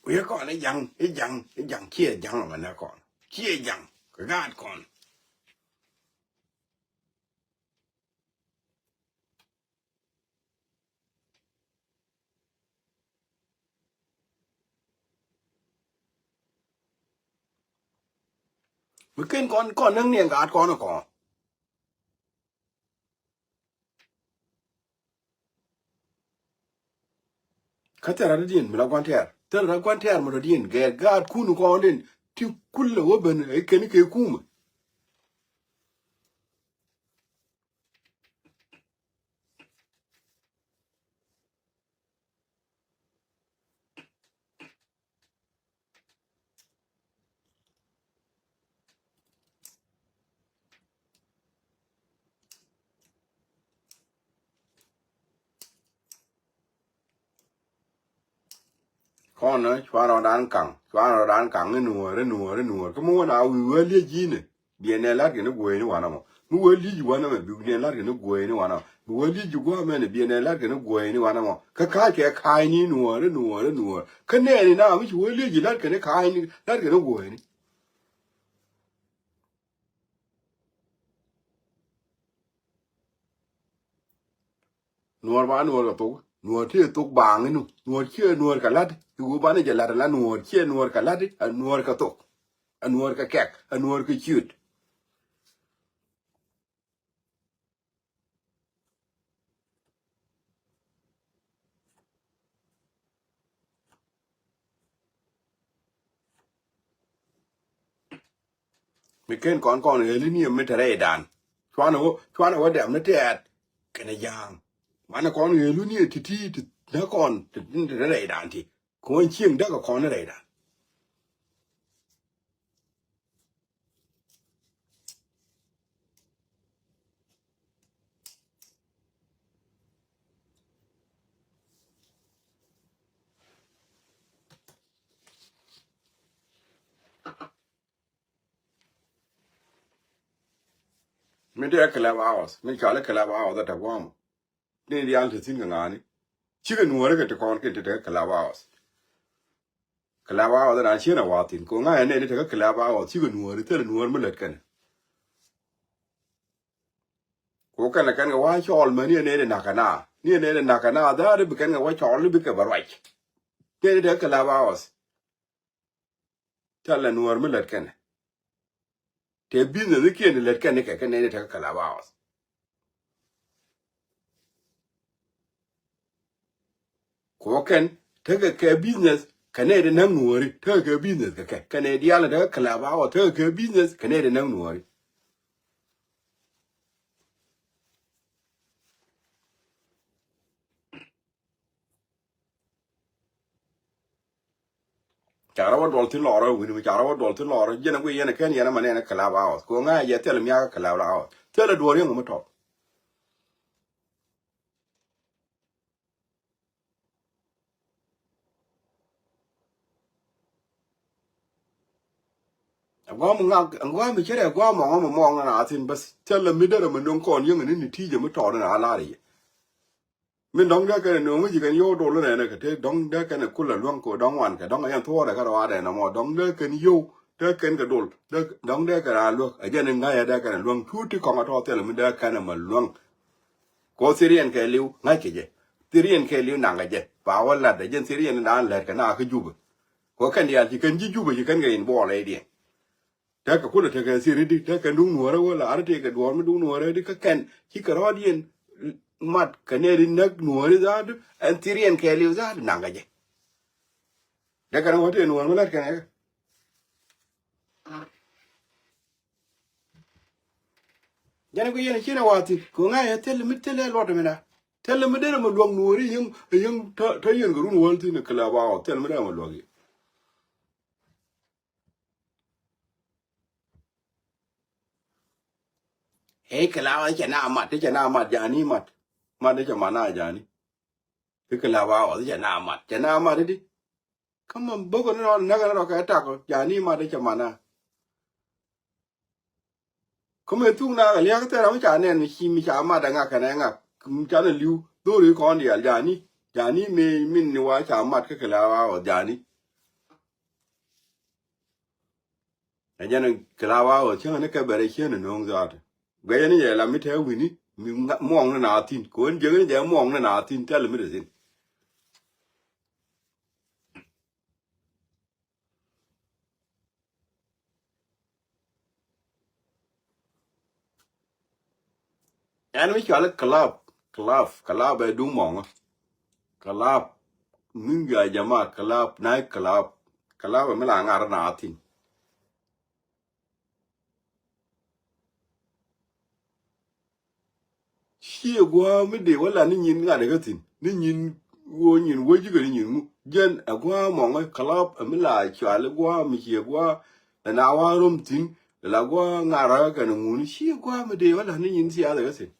Wi̱i̱ kɔn i̱ ja̱ŋ, i̱ ja̱ŋ, i̱ ja̱ŋ, ciɛ ja̱ŋ ɛmɛ nɛ kɔn. Ciɛ ja̱ŋ kɛ gaat kɔn. Mi ken kɔn, kɔn näŋ ni ɛn gaat kɔn ɛ kɔn. Kä thil rat dɔ̱diɛn mi la gua̱n tɛɛr, thil rat gua̱n tɛɛr mi dɔ̱diɛn gɛɛr gaatkun kɔn den ti kulɛ wä ben ɛ kɛn kɛ kumɛ. Kɔn cuan rɔɔdan kaŋ, cuan rɔɔdan kaŋ i̱ nuɔɔr, i̱ nuɔɔr, i̱ nuɔɔr. Kä mi wä na wi̱i̱ wä liec ji̱n ɛ, biɛ nɛ la̱t kɛn i̱ gueeni wanɛ mɔ. Mi wä liec wanɛ mɛ, bi nɛ la̱t kɛn i̱ gueeni wanɛ mɔ. Mi wä liec ji̱ gua̱a̱mɛn ɛ, biɛ nɛ la̱t kɛn i̱ gueeni wanɛ mɔ. Kä ka̱a̱c kɛ ka̱a̱cni nuɔɔr, i̱ nuɔɔr, i̱ nuɔɔr. Kä nɛɛni na mi ci wä liec ji̱ la̱t kɛn i̱ ka̱a̱cni, la̱t kɛn i̱ gueeni. Nuɔɔr ba nuɔɔr kɛ thok, nuɔɔr ti thok baaŋ inu, nuɔɔr ciɛ nuɔɔr kɛ la̱t, i̱ ɣöö banɛ jɛ la̱t ala nuɔɔr ciɛ nuɔɔr kɛ la̱t, a nuɔɔr kɛ thok, a nuɔɔr kɛ kɛk, a nuɔɔr kɛ ciöt. Mi ken kɔn kɔn ɣeli ni mi te rɛydan. Cuanɛ wä, cuanɛ wä dɛm ni tɛɛt kɛnɛ ja̱a̱ŋ. Manɛ kɔn ɣelu ni ti̱ti̱ ti nä kɔn ti ni te rɛydan ti. Kɔn cieŋ däk kɔn ni rɛydan. Mi dee Clubhouse, mi cɔal i̱ Clubhouse ɛ te gua̱a̱mɔ. Ni diaal te thi̱n kɛ ŋa̱a̱ni. Cikɛ nuɔɔri kɛ ti kɔn kɛ ti te Clubhouse. Clubhouse ɛ raan cien a wa̱a̱ thi̱n. Kɛ ŋa̱c ɛ nɛy ni te kä Clubhouse, cikɛ nuɔɔri, thilɛ nuɔɔri mi lät kɛn. Ku kɛn kɛn kɛ wa̱a̱ cɔɔl mɛ ni ɛ nɛy ni na̱k kɛ na. Ni ɛ nɛy ni na̱k kɛ na, dha̱a̱ri bi kɛn kɛ wa̱a̱ cɔɔl i̱ bikɛ bɛ ruac. Nɛy ni te Clubhouse. Thilɛ nuɔɔr mi lät kɛn. Te business ikiɛn lät kɛn ikɛ kɛ nɛy ni te Clubhouse. Ku kɛn tekɛ kɛ business kɛ nɛy ti näk nuɔɔri, tekɛ kɛ business kɛ kɛ, kɛ nɛy diaal ni tekɛ Clubhouse, tekɛ kɛ business kɛ nɛy ti näk nuɔɔri. Ca rɔ wä duɔl thi̱n lɔrä wi̱ni mi ca rɔ wä duɔl thi̱n lɔrä, jɛn a guiy yɛn a ken yɛn a ma nɛn a Clubhouse. Ku ŋa̱c a jɛ thilɛ miak a Clubhouse. Thilɛ duɔr yäŋ mi tɔt. Ɛ gua̱a̱m ŋak, ɛ gua̱a̱m cɛ rɛ gua̱a̱m mɔŋ mɛ mɔŋ na thin bäth. Thilɛ mi derɛ mi no̱ŋ kɔn yäŋ ni ni ti̱i̱ jɛ mi tɔɔt ni na lar yɛ. Min dɔ̱ŋ dee kɛn no̱o̱ŋ ci kɛn yio̱w dol nɛnɛ kɛ te dɔ̱ŋ dee kɛn kulɛ luäŋ kɛ dɔ̱ŋ wan kɛ dɔ̱ŋ yɛn thuɔɔrɛ kɛ rɔadɛ nɔmɔ dɔ̱ŋ dee kɛn yio̱w dee kɛn kɛ dol dɔ̱ŋ dee kɛn a luäk. Ɛ jɛn in ŋa̱c ɛ dee kɛn luäŋ cu ti kɔŋ a tɔɔth thilɛ mi dee kɛn mɛ luäŋ. Kɛ ɣöö thiriɛn kɛɛliw ŋa̱ckɛ jɛ. Thiriɛn kɛɛliw naŋkɛ jɛ. Pa wä lat ɛ jɛn thiriɛn in daan lɛt kɛ na kä Jubɛ. Kɛ ɣöö kɛn diaal ci kɛn ji̱ Jubɛ ci kɛn kɛ in buɔɔl ɛ idiɛn. Tekɛ kulɛ tekɛ thiriɛn di tekɛ duŋ nuɔ̱ɔ̱rä wä la ar tëëkɛ duɔ̱ɔ̱r mi duŋ nuɔ̱ɔ̱rä di kä kɛn ci kɛ rɔɔdiɛn mat kɛ nɛɛri näk nuɔ̱ɔ̱ri dhaadu ɛn thiriɛn kɛɛliw dhaadu naŋkɛ jɛ. Tekɛ rɔɔdiɛn nuɔ̱ɔ̱r mi lät kɛn ɛ. Jɛn ku yɛn ci na wathi ku ŋa̱ yɛ thil mi thil ɛ luɔt mi na. Thil mi derɛ mi luɔk nuɔri yäŋ yäŋ tä yɛn kɛ run wäl thin kɛ la ba wä thil mi derɛ mi luɔk yɛ. Hei kɛ la wä cɛ na mat cɛ na mat jani mat. Mat cɛ ma na jani. Kɛ kɛ la ba wä cɛ na mat cɛ na mat di. Kä mɛ bäkɛ ni rɔ näkɛ ni rɔ kɛ tak jani mat cɛ mana. Kä mɛ thuk na kɛ liak thɛr mi ca nɛn mi ci mi ca mat ɛ ŋak kɛnɛ ŋak mi ca nɛ liu dhori kɔn dial jani jani mi min ni wa ca mat kä kɛ la wa wä jani. Ɛ jɛn kɛ la wa wä cäŋ ni kɛ bɛrɛ cien ni no̱o̱ŋ zaat. Guɛcɛ ni jɛ la mi tɛ wini mi muɔŋ ni na thin kɛ wen jek ni jɛ muɔŋ ni na thin tɛl mi de thin. Ɛn mi cuali club, club, club ɛ duŋ mɔŋä. Club mi ya jama club, night club. Club ɛ mi la ŋar na thin. Ciɛ gua̱a̱ mi dee wä la ni nyin ŋa̱t kä thi̱n ni nyin ɣöö nyin wä ji̱ kɛ ni nyin ŋu jɛn ɛ gua̱a̱ mɔŋä club ɛ mi la cual gua̱a̱ mi ciɛ gua̱a̱ ɛ na wa rom thi̱n ɛ la gua̱a̱ ŋa̱t kä kɛn ŋuni ciɛ gua̱a̱ mi dee wä la ni nyin thiath kä thi̱n.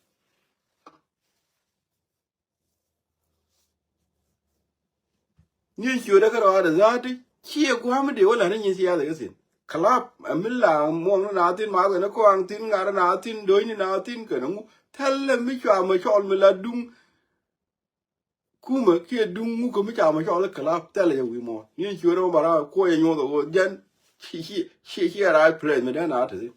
Ni ciötdä kä rɔɔdɛ za̱a̱ti ciɛ gua̱a̱m mi dee wä la̱t ni nyin siasa kä thi̱n. Club ɛ mi la muɔŋni na thi̱n math kɛn kɔaŋ thi̱n ŋa̱r na thi̱n do̱cni na thi̱n kɛn ŋu thälɛ mi cua mɛ cɔl mi la duŋ. Kumɛ kiɛ duŋ ŋu kɛ mi cua mɛ cɔl i̱ club thälɛ jɛ wi̱i̱ mɔ ni ciötdä mɛ bara kuɔyɛ nyuɔth ɛ ɣöö jɛn ci ci ci ci a right place mi dee na te thi̱n.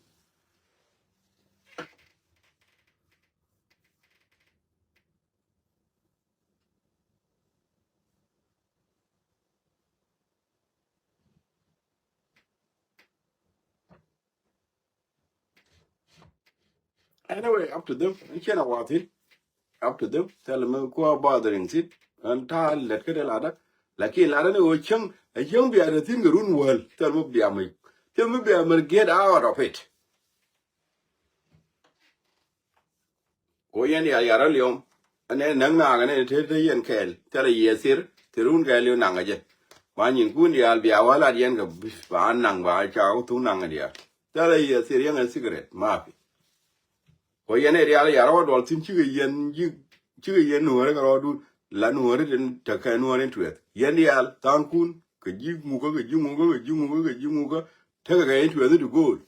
Anyway, up to them. Ɛn ciɛn a wath thi̱n. Up to them. Thil mi kuä bothering thi̱n. Ɛn ta̱a̱ lɛt kä dee latdä. Lakin latdä ni ɣöö cäŋ ɛ cäŋ bia te thi̱n kɛ run wäl. Thil mi bia mi thil mi bia mi get out of it. Ko yɛn diaal yar aliɔm. Ɛn ɛ näk naak ɛn ɛ te te yɛn kɛɛl thilɛ yiëë thir thir wun kɛɛl yɛ naŋ ɛ jɛ. Ba nyinkun diaal bia wä lat yɛn kɛ ba naŋ ba ca wä thuk naŋ ɛ diaal. Thilɛ yiëë thir yɛn ɛ secret mafi. Ko yɛn ɛ diaal yar wä duɔl thi̱n cikɛ yɛn ji̱ cikɛ yɛn nuɔ̱ɔ̱ri kɛ rɔɔdun la nuɔ̱ɔ̱ri tin tekɛ nuɔ̱ɔ̱ri tuɛth yɛn diaal tha̱a̱ŋkun kɛ ji̱ mukä kɛ ji̱ mukä kɛ ji̱ mukä kɛ ji̱ mukä tekɛ kɛ yɛn tuɛth i̱ ti go̱o̱l.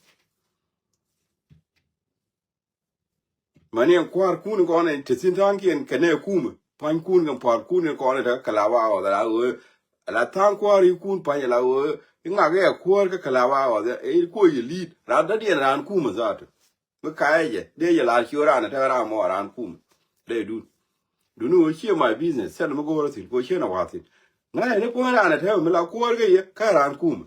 Mani ɛn kua̱r kun kɔn ɛ te thi̱n tha̱a̱ŋkiɛn kɛ nɛ kumɛ pua̱ny kun kɛ pua̱r kun kɔn ɛ te kɛ la wa ɣɔth la ɣöö la tha̱a̱ŋ kua̱r i̱ kun pua̱ny la ɣöö i̱ ŋak ɛ kuäär kä kɛ la wa ɣɔth i̱ kuɔ yɛ li̱i̱t ran dädiɛn ran kumɛ za̱a̱t. Mi kayɛ jɛ dee jɛ la ciö ran ɛ te ran mɔ ran kumɛ dee dun. Duni ɣöö ciɛ my business thil mi go̱o̱rä thi̱n kɛ ɣöö ciɛ na wa̱a̱ thi̱n. Ŋa̱c ni kuäär ran ɛ te mi la kuäär kä yɛ kä ran kumɛ.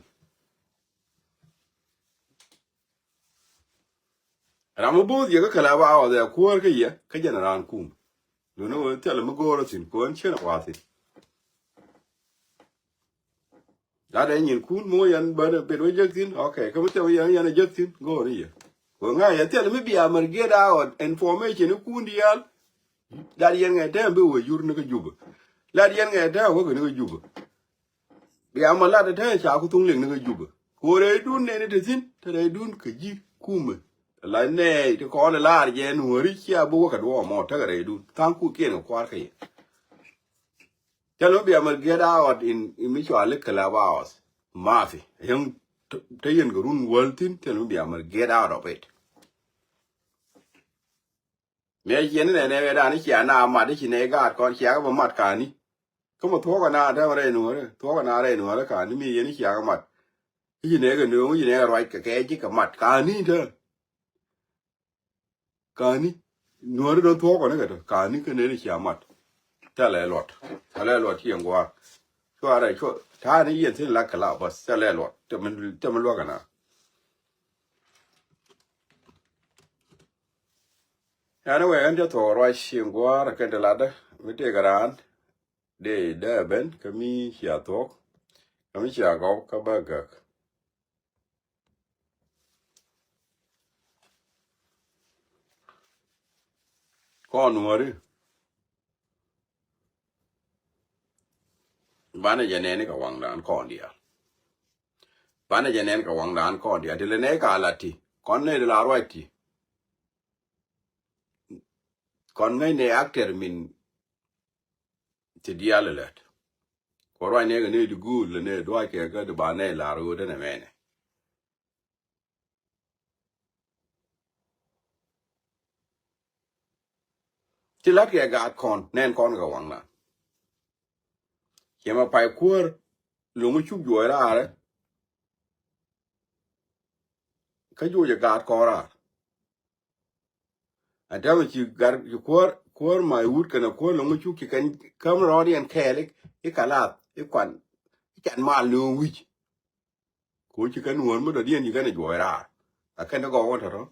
Ram mi bo̱o̱th yɛ kä kɛ la ba ɣɔth ɛ kuäär kä yɛ kä jɛn raan kum. Duundɛ wee thilɛ mi go̱o̱rä thi̱n kɛ ɣän cien a wa̱a̱ thi̱n. Lat ɛ nyinkun mi wä yɛn bä pet wä jek thi̱n, okay, kä mi thilɛ wä yɛn yɛn a jek thi̱n go̱o̱rä yɛ. Kɛ ŋa̱c yɛ thilɛ mi bia mär giet a ɣɔt information ikun diaal. Lat yɛn ŋɛ tɛm bi wä yur ni kä Jubä. Lat yɛn ŋɛ tɛm wä kɛ ni kä Jubä. Bia mɔ lat ɛ te ca ku thuŋ liŋ ni kä Jubä. Ku rɛydun nɛni te thi̱n te rɛydun kɛ ji̱ kumɛ. La nɛy ti kɔn ɛ lar jɛ nuɔ̱ri cia bi wä kɛ duɔ̱ɔ̱p mɔ tekɛ rɛydun tha̱a̱ŋ ku kiɛn kɛ kua̱r kä yɛ. Cɛ lɔ bia mɛ get out in in mi cɔal i̱ club house. Mafi yäŋ Te yɛn kɛ run wäl thi̱n, thil mi bia mär, get out of it. Mëë ciɛ ni nɛnɛ ɛ dan i̱ cia na mat i̱ ci nɛ gaat kɔn cia kɛ bä mat kani. Kä mɛ thuɔ̱k kɛ na dämɛ rɛy nuɔ̱ɔ̱rä, thuɔ̱k kɛ na rɛy nuɔ̱ɔ̱rä kani mi yɛn i̱ cia kɛ mat. I̱ ci nɛ kɛ nööŋ i̱ ci nɛ kɛ ruac kɛ kɛ ji̱ kɛ mat kani te. Kani nuɔ̱ɔ̱rä dɔ̱ŋ thuɔ̱k kɔn i̱ kɛ tɔ kani kɛ nɛn i̱ cia mat. Thilɛ luɔt, thilɛ luɔt ci yɛn gua̱a̱r. Cuarɛ cuɔ ta̱a̱ ni yɛn thi̱n la kɛ la bäth, thilɛ luɔt. Tɛmɛ, tɛmɛ luäk kɛ na. Anyway, ɛn jɛ thuɔk ruac cieŋ gua̱a̱r kɛn ti latdä mi tëëkɛ raan. Dee dee ben kä mi cia thuɔk, kä mi cia gɔw kä bä gäk. Kɔn nuɔri. Banɛ jɛ nɛni kɛ waŋdan kɔn diaal. Banɛ jɛ nɛni kɛ waŋdan kɔn diaal. Ti lɛ nɛ ka la ti kɔn nɛ ti la ruac ti. Kɔn ŋäc nɛ actor min ti diaal lɛ lɛt. Kɔ ruac nɛ kɛ nɛ ti guul lɛ nɛ duac kɛ kä ti ba nɛ lar ɣöö dɛnɛ mɛnɛ. Ti lat kɛ gaat kɔn nɛn kɔn kɛ waŋna. Ciɛ ma pay kuäär lo̱ŋ cuk juɔc raarɛ. Kä juɔc ɛ gaat kɔn raar. Ɛ dämɛ ci gat ci kuäär kuäär ma iwut kɛnɛ kuäär lo̱ŋ cuk ci kɛn käm rɔɔdiɛn kɛɛl i̱ kalath i̱ kuan i̱ can mal ni wi̱c. Ku ci kɛn wään mi dɔ̱diɛn ci kɛn ɛ juɔc raar. A kɛn ti gɔk wä tɔ̱tɔ̱.